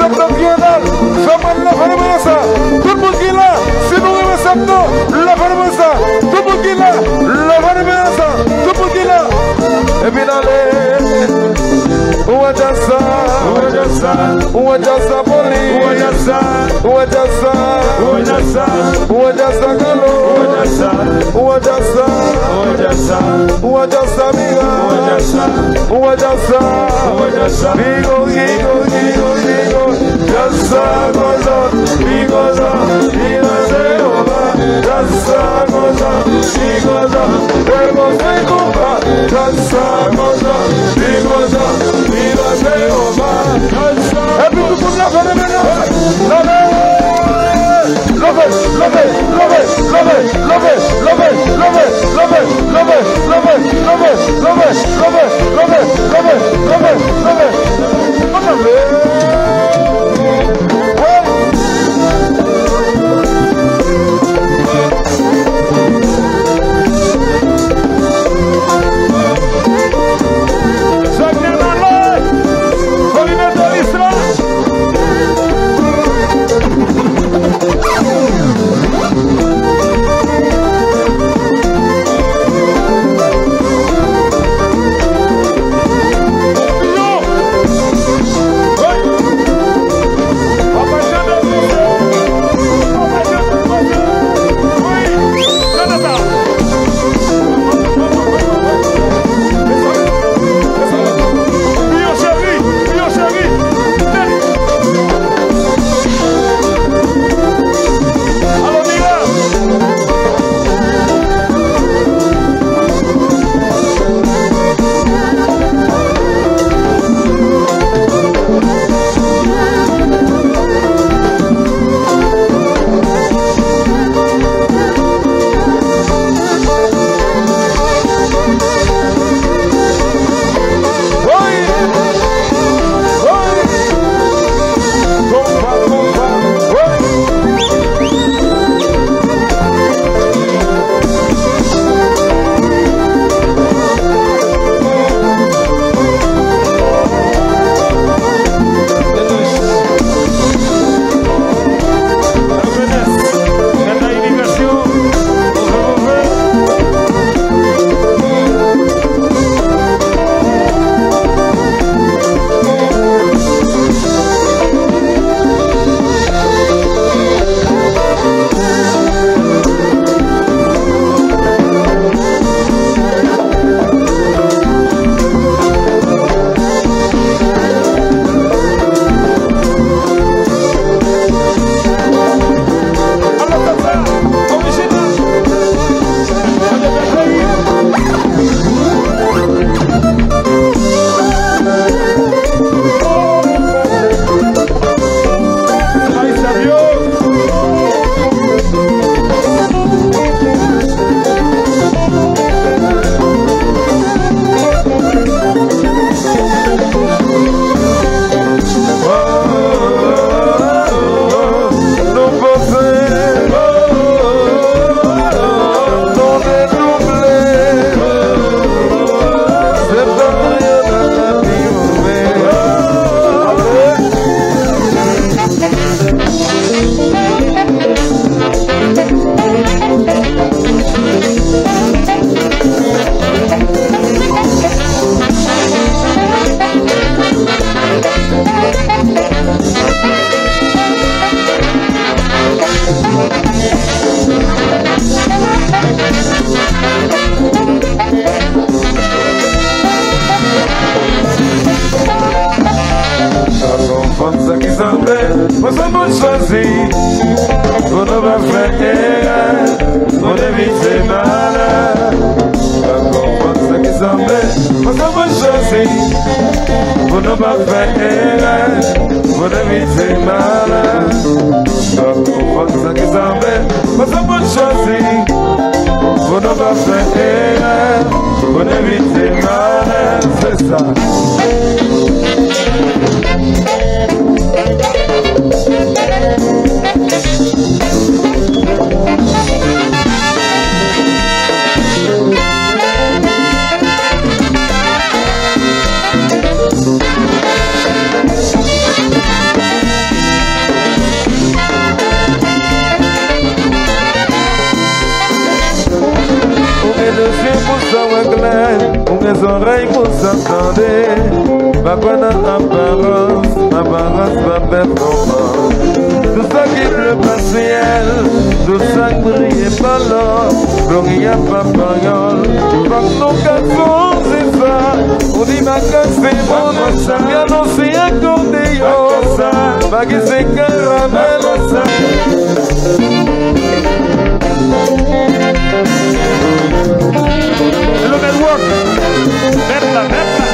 Nan triyangl, fè mwen leve nan mwen sa. Tout moun ki la, si nou renmen sa, nou leve nan mwen sa. Tout moun ki la, leve nan mwen sa. Tout moun ki la. Epi n ale. Ou wè djaz sa. Ou wè djaz sa. Ou wè djaz sa, poli. Ou wè djaz sa. Ou wè djaz sa. Ou wè djaz sa. Ou wè djaz sa, galo. Ou wè djaz sa. Ou wè djaz sa. Ou wè djaz sa. Ou wè djaz sa, miga. Ou wè djaz sa. Ou wè djaz sa. Migo, migo, migo, migo. Djaz sa konsa, li konsa, li nan Jewova. Djaz sa konsa, li konsa, li konsa, li konsa. Djaz sa konsa, li konsa, li nan Jewova. Djaz sa. Epi tout moun leve, leve, leve. Leve, leve, leve. Sa gon fanm sa ki sanble, mwen se moun chwazi. Pou nou pa fè erè, pou n evite malè. Sa gon fanm sa ki sanble, mwen se moun chwazi. Pou nou pa fè erè, pou n evite malè. Sa gon fanm sa ki sanble, mwen se moun chwazi. Pou nou pa fè erè, pou n evite malè. Se sa. Fè zòrèy pou sa tande, pa kwè nan aparans, aparans pa pèfòmans. Tout sa ki ble pa syèl, tout sa k briye pa lò, glori a pa panyòl. Fòk nou ka sonje sa, pou di bagay se bon, sa k anonse akòde yo. Pa ki se karamèl. Hello, Mèt Rock. Mèt la, mèt la.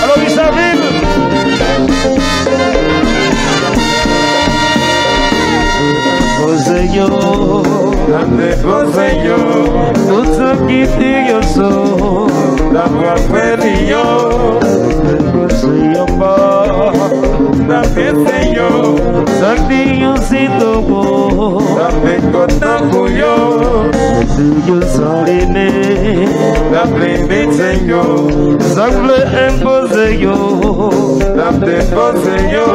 Alo, Richaville. Poze yo. N ap depoze yo. Tout sa ki di yo sou. N ap raprè li yo. Depoze yo pa. N ap pete yo. Sa k di yo se towo. N ap fè kòd tankou yo. Di yo san lime. N ap limite yo. Sa k vle enpoze yo. N ap depoze yo.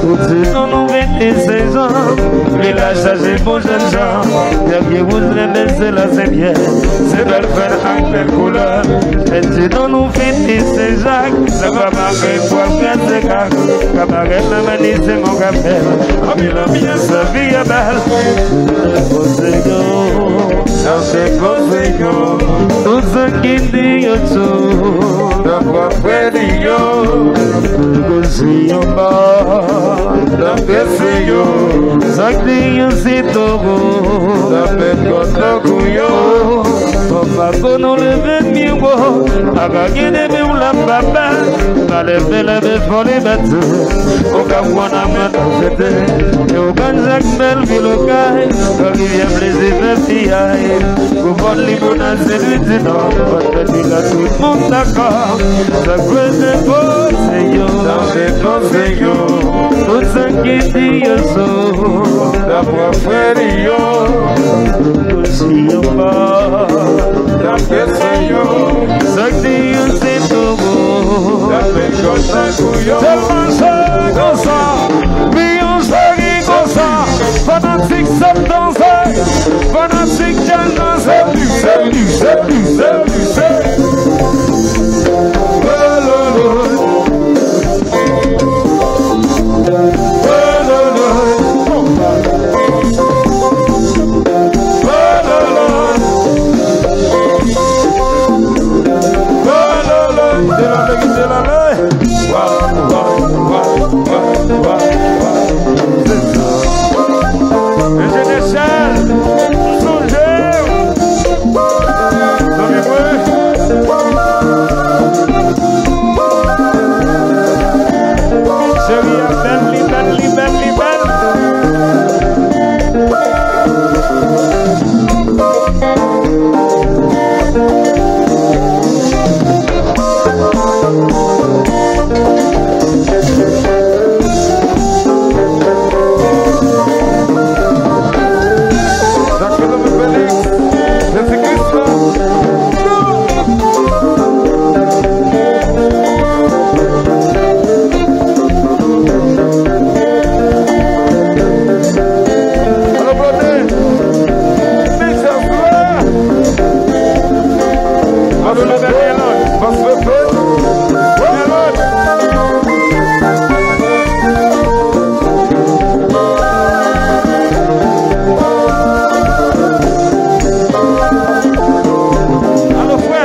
Ou di nou nou vin isit jan. Vilaj chaje bon jèn jan. Dènye wouj lè bese la se pyè. Se bèl fèt ak bèl koulè. Mèt di nou nou fini Sen Jak. Sa pa mare pou ap kraze kak. Kabarè nan mani se mon kapèl. Anpil anbyans, vi a bèl. Poze yo. Nan se poze yo. Tout sa ki di yo tou. Nan pwòp frè di yo. Poze yo ba. Nan pese yo. Sa k di yo se towo. Nan fè kòd tankou yo. Papa konnen w leve pi wo. Papa gen de men w la papa. Malè fè leve fò li bati. Ou ka pran nan men nan fete. E ou ka jak bèl vil okay. Kan rivyè plezi fè piyay. Pou bòn limonad se li di non. Bòn fèt li la tout moun dakò. Sa k vle depoze yo. Sa k vle depoze yo. Tout sa ki di yo sou. Nan pwòp frè li yo. Depoze yo pa. N ap pese yo. Sa k di yo se towo. N ap fè kòd tankou yo. Se manje konsa. Biyonse ri konsa. Fanatik septan se. Fanatik djaz nan se. Se li, se li, se li, se li. Enjenyè Chal, sonje w. Zanmi mwen. Cheri a bèl, li bèl, li bèl, li bèl. Jacques Philippe Félix, Jezi Kris la. Alo, Claudin. Mesye, Mas fè fèt. Mas fè fèt. Alo, frè.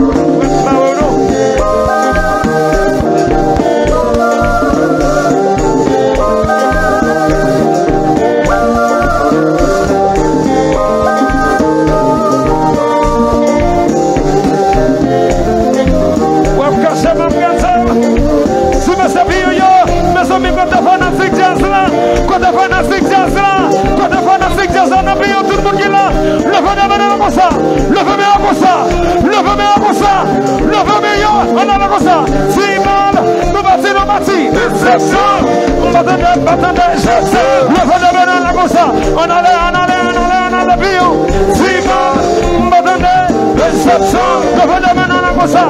Frè, pa wè w non. W ap kache m ap gade sa. Si mesye Piyon yo, mezanmi, kote fanatik djaz la? Kote fanatik djaz la? Kote fanatik djaz la nan Piyon? Tout moun ki la, leve men w konsa, leve men w konsa, leve men w konsa, leve men yo, ann ale konsa. Final, nou pati, nou pati. Desepsyon. M pa tande, m pa tande. Jezi. Leve men w konsa. Ann ale, ann ale, ann ale, ann ale, Piyon. Leve de men nou la konsa.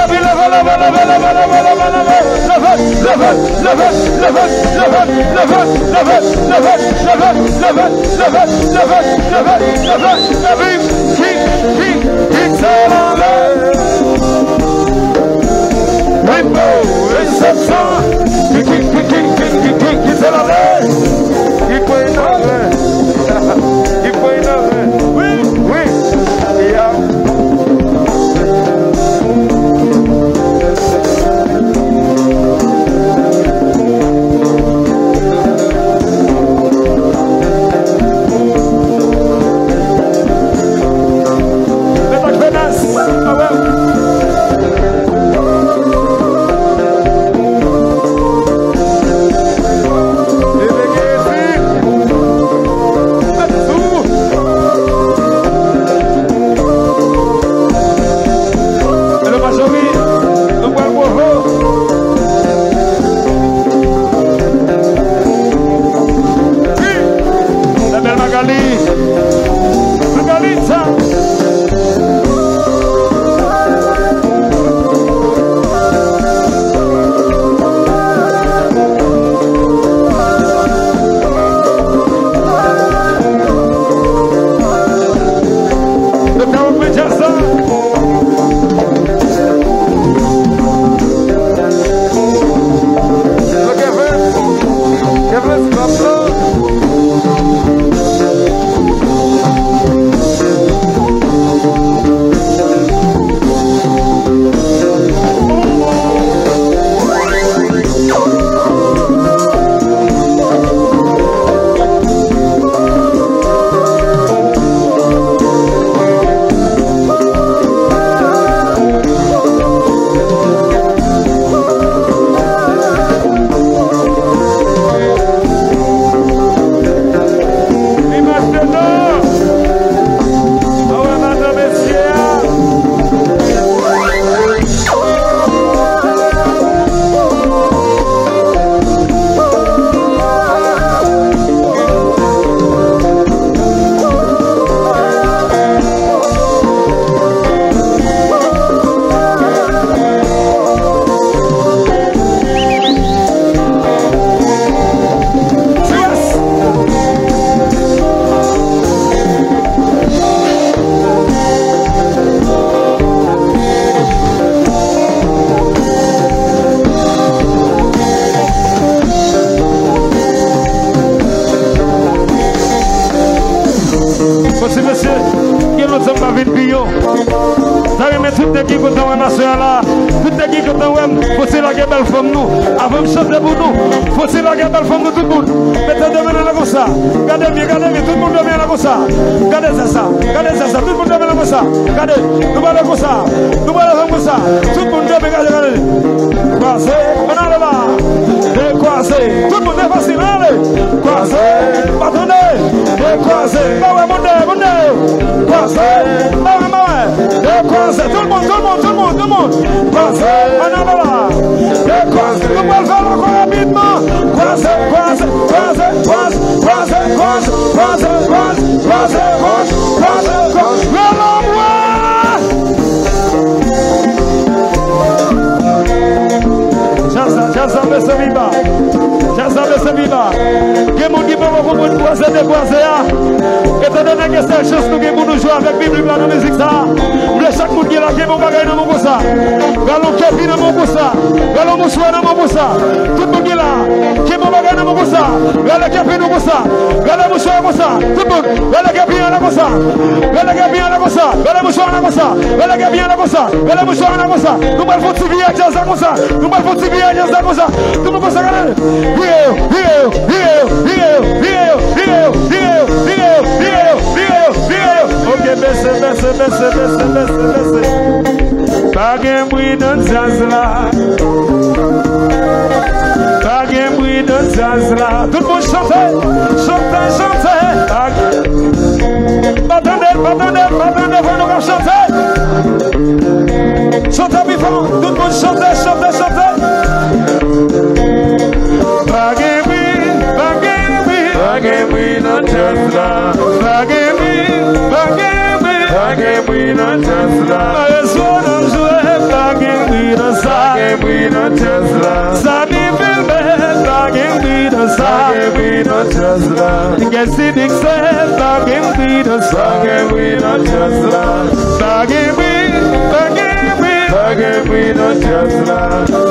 Epi leve, leve, leve. Epi, ki, ki, ki se lave. Rimbo, resepsyon. Ki, ki, ki se lave. Ki kwè nan ven. Ki kwè nan ven. Wi, wi. Ya. Hello, Majorie. Nou pral gwo ho. Wi. La belle Magali. Magali, sa. Imaj de non. Awe, madan mesye a. Bon, ti mesye, gen lòt zanm pa vin pi yo. Ta renmen tout nèg ki kontan wè masè a la. Tout nèg ki kontan wè m, fò se lage bèl fanm nou. Avan m chante pou nou, fò se lage bèl fanm nou tout moun. Mete de men nou la konsa. Gade byen, gade byen, tout moun de men la konsa. Gade sa, sa. Gade sa, sa. Tout moun de men la konsa. Gade, nou pale konsa. Nou pale fanm konsa. Tout moun de men, gade, gade. Kwaze, ann ale la. E kwaze. Tout moun, e fasil, ann ale. Kwaze, pa tande. E kwaze. Ba wè, moun de, moun de. Kwaze, ba wè, ba wè. E kwaze. Tout moun, tout moun, tout moun, tout moun. Kwaze, ann ale la. E kwaze. Nou pral fè l ankò rapidman. Kwaze, kwaze, kwaze, kwaze. Kwaze, kwaze, kwaze. Lè lòm wè. Djaz la, djaz la, bese pi ba. Djaz la, bese pi ba. Gen moun ki poko konprann kwaze dekwaze a. Etandone gen sèl chans nou gen pou nou jwe avèk Bib la nan mizik sa a, m vle chak moun ki la kenbe yon bagay nan men w konsa. Rale yon kepi nan men w konsa. Rale yon mouchwa nan men w konsa. Tout moun ki la, kenbe yon bagay nan men w konsa. Rale kepi nou konsa. Rale mouchwa konsa. Tout moun, rale kepi an la konsa. Rale kepi an la konsa. Rale mouchwa an la konsa. Rale kepi an la konsa. Rale mouchwa an la konsa. Nou pral fè yon ti vire ak djaz la konsa. Nou pral fè yon ti vire ak djaz la konsa. Tout moun konsa, gade. Vire yo, vire yo, vire yo, vire yo. Ok, bese, bese, bese, bese, bese, bese. Pa gen bri nan djaz la. Pa gen bri nan djaz la. Tout moun chante, chante, chante. Pa gen, pa tande, pa tande, pa tande, fò nou ka chante. Chante pi fò, tout moun chante, chante, chante. Pa gen bri, pa gen bri, pa gen bri nan djaz la. Pa gen bri, pa gen bri, pa gen bri. Bri nan djaz la. Maestro Dam jwe, pa gen bri nan sa. Pa gen bri nan djaz la. Samy Vilbert, pa gen bri nan sa. Pa gen bri nan djaz la. Kessy Dixon, pa gen bri nan sa. Pa gen bri nan djaz la. Pa gen bri, pa gen bri. Pa gen bri nan djaz la.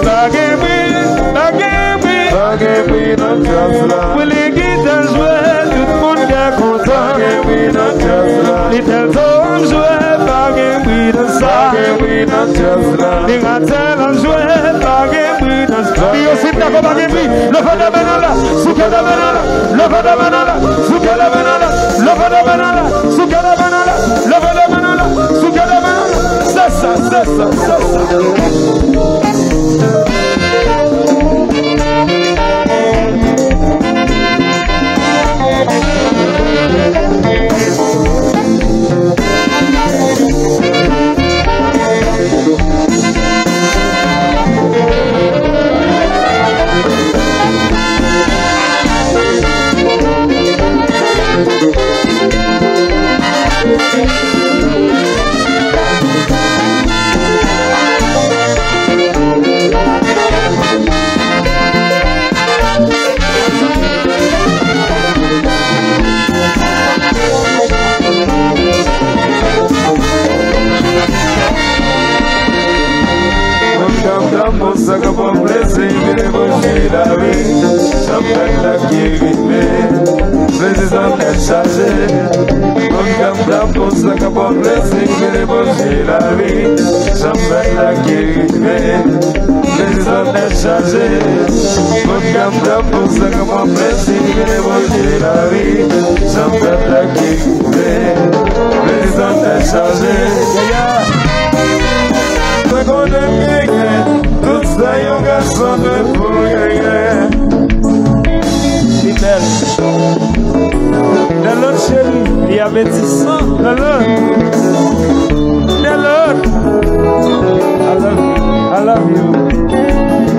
Pa gen bri, pa gen bri. Pa gen bri nan djaz la. Willy Guitar jwe, tout moun byen kontan. Pa gen bri nan djaz la. Little Tom jwe, pa gen bri nan sa. Pa gen bri nan djaz la. Miratel ap jwe, pa gen bri nan sa. Pi yo si m dakò pa gen bri. Leve de men nan la, souke de men nan la. Leve de men nan la, souke de men nan la. Leve de men nan la, souke de men nan la. Leve de men nan la, souke de men nan la. Se sa, se sa, se sa. Moun k ap tann pou sa k ap pran plezi, vin evanjil la, wi. Chanpèt la ki rive, plezi zòt tèt chaje. Moun k ap tann pou sa k ap pran plezi, vin evanjil la, wi. Chanpèt la ki rive, plezi zòt tèt chaje. Moun k ap tann pou sa k ap pran plezi, vin evanjil la, wi. Chanpèt la ki rive, plezi zòt tèt chaje. Mwen konnen m genyen tout sa yon gason dwe pou genyen. Li bèl. Nan lòt cheri, li avètisan. Nan lòt. Nan lòt. I love you. I love you.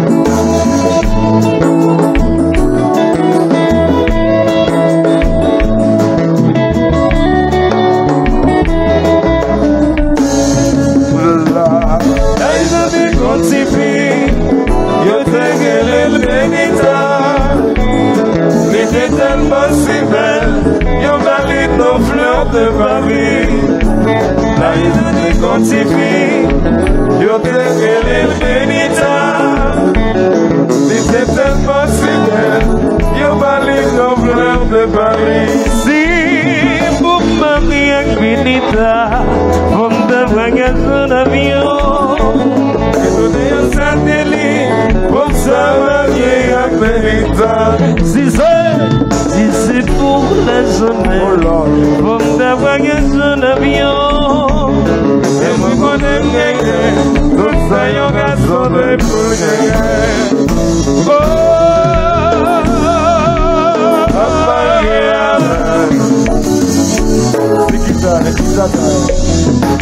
Dayzan te gon tifi, yo te rele l Benita. Li te tèlman si bèl, yo ba li non fleur de Paris. Dayzan te gon tifi, yo te rele l Benita. Li te tèlman si bèl, yo ba li non fleur de Paris. Si pou m marye ak Benita, fò m ta vwayaje an avyon. Etone an satelit, fò m ta marye ak Benita. Si se, si se pou lajan, oh Lord, fò m ta vwayaje an avyon. E mwen konnen m genyen tout sa yon gason dwe pou genyen. Oh, papa, yeah. Se ki sa, se ki sa, sa?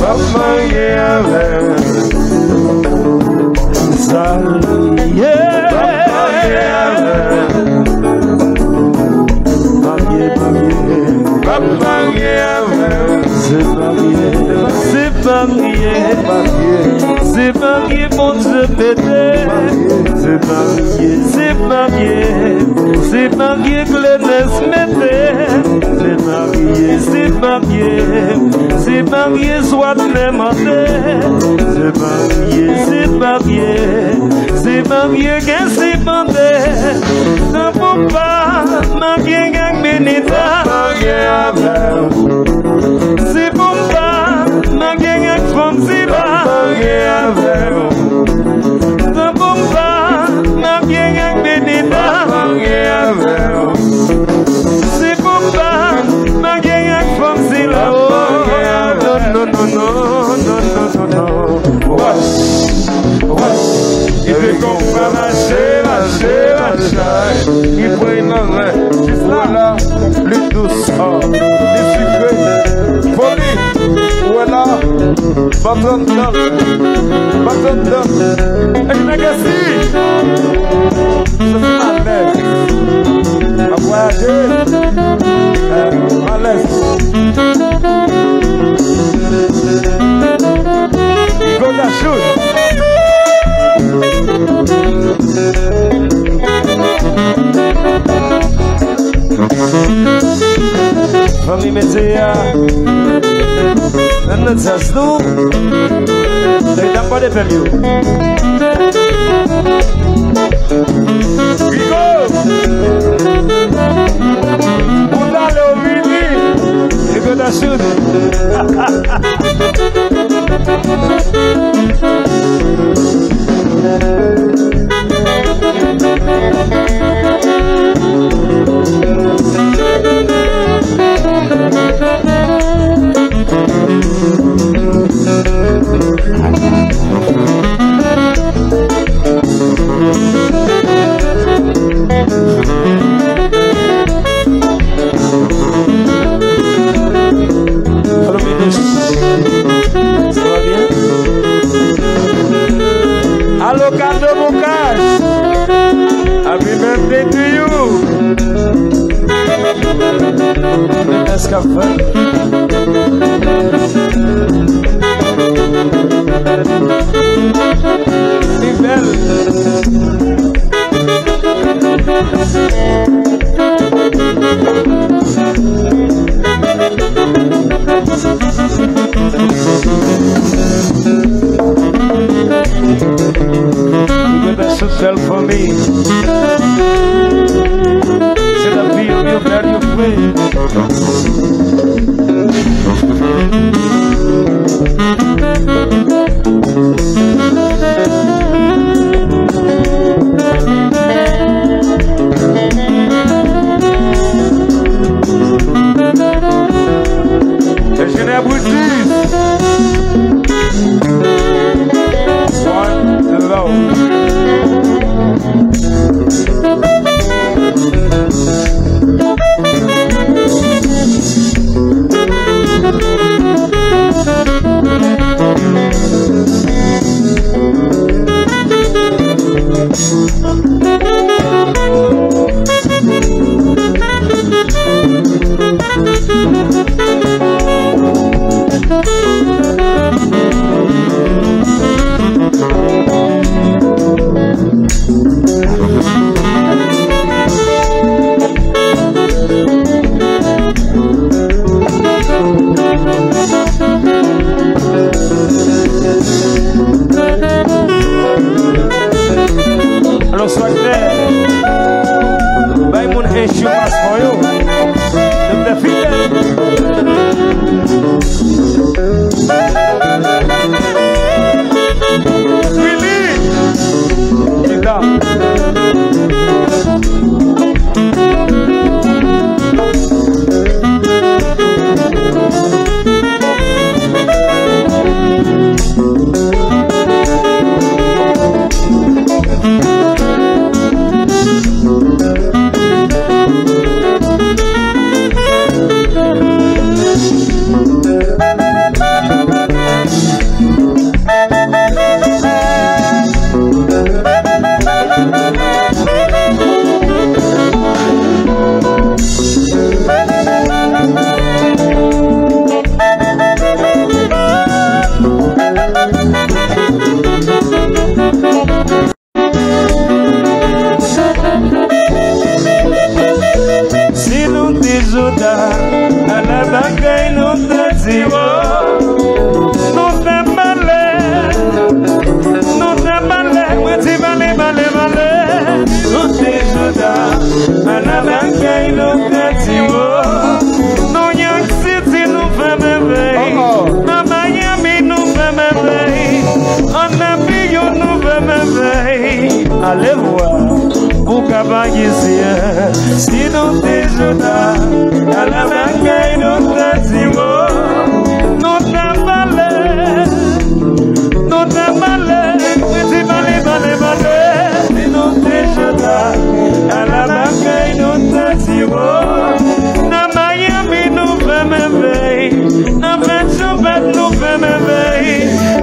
Papa, yeah. Sa, yeah. Papa, yeah. Marye, marye. Papa, yeah. Se marye, se marye. Se marye Bondye mete. Se marye, se marye, se marye Clemens mete. Se marye, se marye, se marye Swatner mande. Se marye, se marye, se marye Kessy mande. Nan pou pa marye ak Benita. Marye avè w. Si pou m pa marye ak fanm sila. Marye avè w. Tanpou m pa marye ak Benita. Marye avè w. Si pou m pa marye ak fanm sila. Marye avè w. Non, non, non, non. Wòch, wòch. Li te konn pa mache, mache, mache. Li pran nan men. Jis la. Plis dous, ah, plis sikre. Foli, ou wè la. Bat anndan, bat anndan. Èk nèg esi. Se malèz. Ap vwayaje. Eh, malèz. Nan djaz nou. Medam, pa de pèm yo. Rigo! Pou talè w vini. Rigo ta chout. Alo, Minis. Sa va byen? Alo, Kado Boukash. Happy birthday to you. Èske ap fèt? Li bèl. Li bèl, sou bèl fanmi. Se lavi, yo bèl, yo fre. Enjenyè Brutus. One love. Alò, swag fè. Bay moun enchi yo paspò yo. Yo fè fidèl. Willy! Chita. Si nou te Jodha, ala bagay nou ta di, oh. Nou ta pale, nou ta pale, mwen di pale, pale, pale. Si nou te Jodha, ala bagay nou ta di, oh. New York City nou fè mèvèy, nan Miami nou fè mèvèy, an Navyon nou fè mèvèy. Ale vwa, pou ka pa gen siyè. Si nou te Jodha, ala bagay nou ta di, oh. Nou ta pale, nou ta pale, mwen di pale, pale, pale. Si nou te Jodha, ala bagay nou ta di, oh. Nan Miami nou fè mèvèy, nan Fètchonbèt nou fè mèvèy,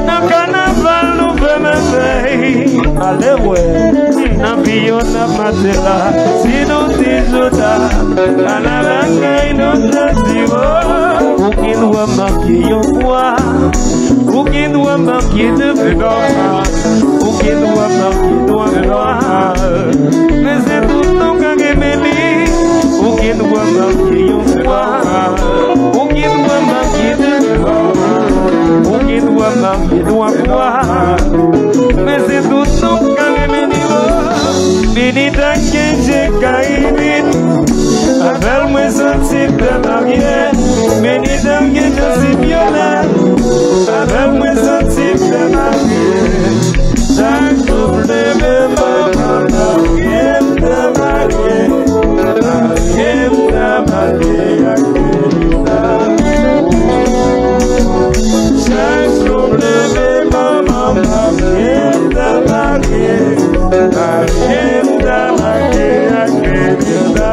nan kanaval nou fè mèvèy. Ale wè, nan Viyòn, nan Matela, si nou te Jodha, ala bagay nou ta di, oh. Ou gen dwa manke yon bwa, ou gen dwa manke de bwa, ou gen dwa manke twa bwa. Men se tout nou ka gen meli, ou gen dwa manke yon bwa, ou gen dwa manke de bwa. Mami dwa bwa, men se tout nou k ka renmen li. Benita Kendje Kayimit, avè l mwen santi m fè marye. Benita Kendje Sibyola, avè l mwen santi m fè marye. Chak jou m leve maten, marye m ta marye. Marye m ta marye ak Benita. Chak jou m leve maten, marye m ta marye. Marye m ta marye ak Benita.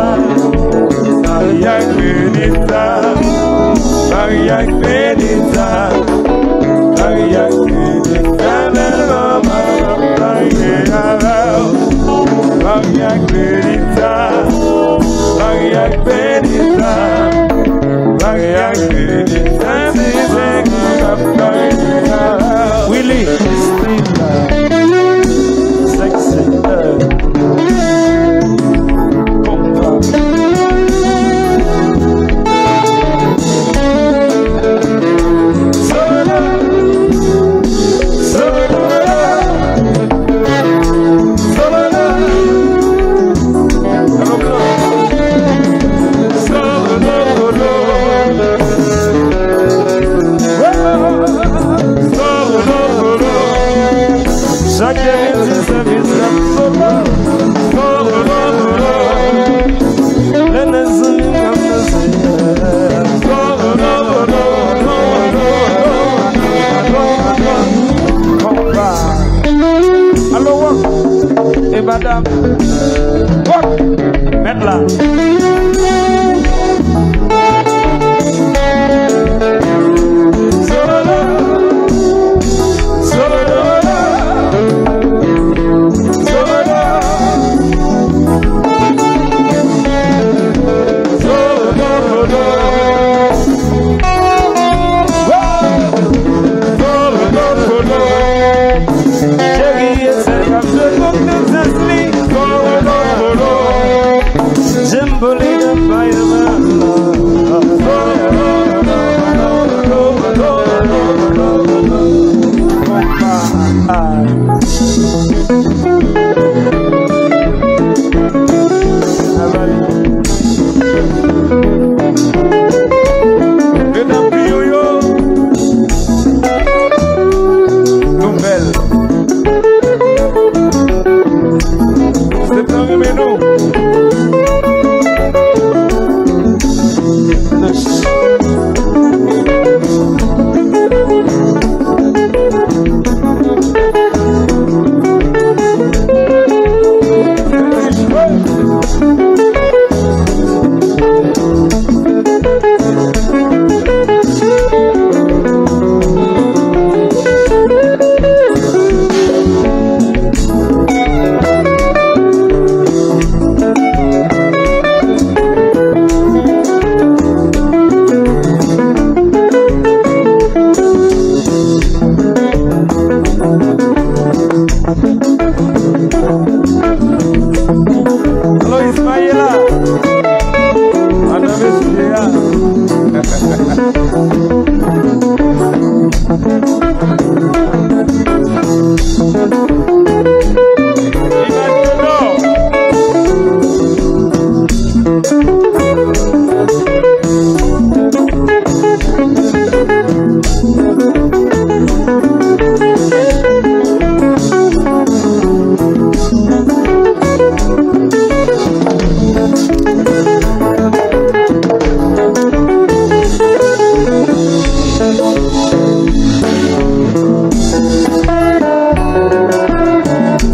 Marye ak Benita. Marye ak Benita. Marye ak Benita. Bèl manman, marye avè w. Marye ak Benita. Marye ak Benita. Marye ak Benita. Se sa k ap fè. Willy, Christine, sexy, euh, konpa. Chak lè vin di sèvis la, lè nan zanmi m ap danse. Konpa. Alo, Wòk. E madanm. Wòk. Mèt la. Cheri, e sèl k ap jwe pou tèt li. Jèm pou li nan fire. Medam kriyo yo, nou bèl. Se tan renmen nou. Alo, Ismaela. Madan mesye a.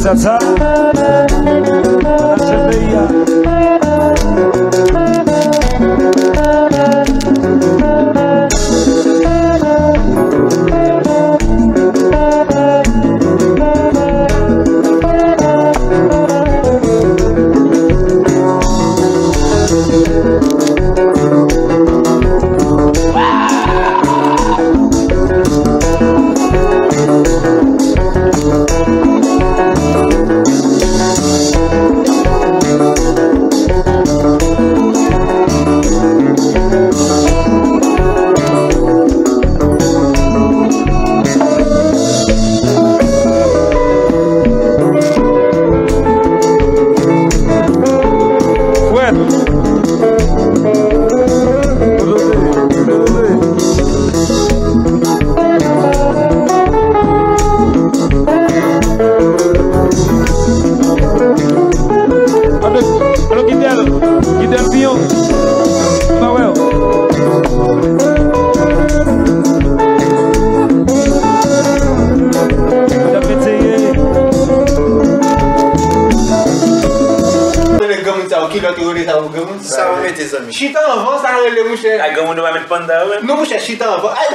Tata, manager peyi a. Kilòt yo rele sa pou granmoun? Sa ou mete, zanmi? Chita anvan, sa rele, monchè. Ay, granmoun yo pa met panda yo menm? Non, monchè, chita anvan. Ay,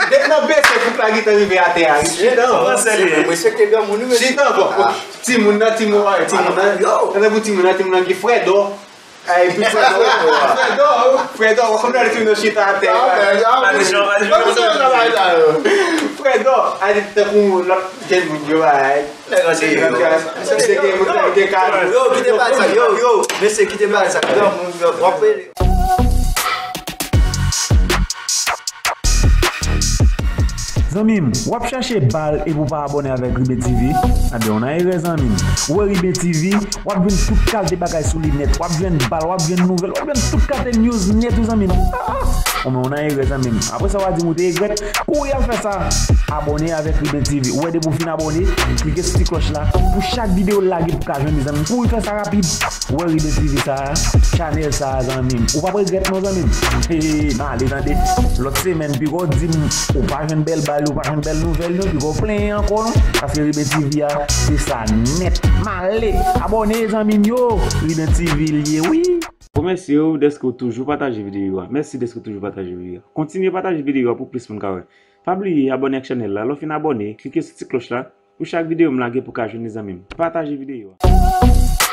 depi nan bese pou la gentan rive atè a. Chita anvan. Fransè li ye. Respekte granmoun, wi, mesye. Chita anvan. Timoun nan, timoun, ay, timoun nan. Yo. Nan pou timoun nan, timoun nan ki frèdò. Ay, epi frèdò, frèdò, frèdò, w ap konn wè timoun nan chita atè. Frèdò, ay, tankou lòt jèn moun yo, ay. Nèg antre yo. Mesye gen moun ki gen kado. Yo, kite bagay sa. Yo, yo, mesye, kite bagay sa. Yo, moun yo, w ap rele. Zanmi m, w ap chache bal epi w pa abòne avèk Riben T V? Anben, w nan erè, zanmi m. Ou wè Riben T V, w ap jwenn tout kalte bagay sou li nèt. W ap jwenn bal, w ap jwenn nouvèl, w ap jwenn tout kalte news nèt, wi, zanmi m. Ah, ah. Anben, w nan erè, zanmi m. Apre sa, w a di m ou te regrèt. Kouri al fè sa. Abòne avèk Riben T V. Ou wè depi w fin abòne, klike sou ti klòch la. Pou chak videyo l lage pou ka jwenn li, zanmi m. Kouri fè sa rapid. Ou wè Riben T V sa a, chanèl sa a, zanmi m. Ou p ap regrèt non, zanmi m. Hey, m ale tande. Lòt semèn, piga w di m ou pa jwenn bèl bal, ou pa jwenn bèl nouvèl, non, piga w plenyen ankò, non. Paske Riben T V a, se sa nèt. M ale. Abòne, zanmi m yo. Riben T V l ye, wi. Remèsye w dèske w toujou pataje videyo a. Mèsi dèske w toujou pataje videyo a. Kontinye pataje videyo a pou plis moun ka wè. Pa bliye abòne ak chanèl la. Lè w fin abòne, klike sou ti klòch la pou chak videyo m lage pou ka jwenn li, zanmi m. Pataje videyo a.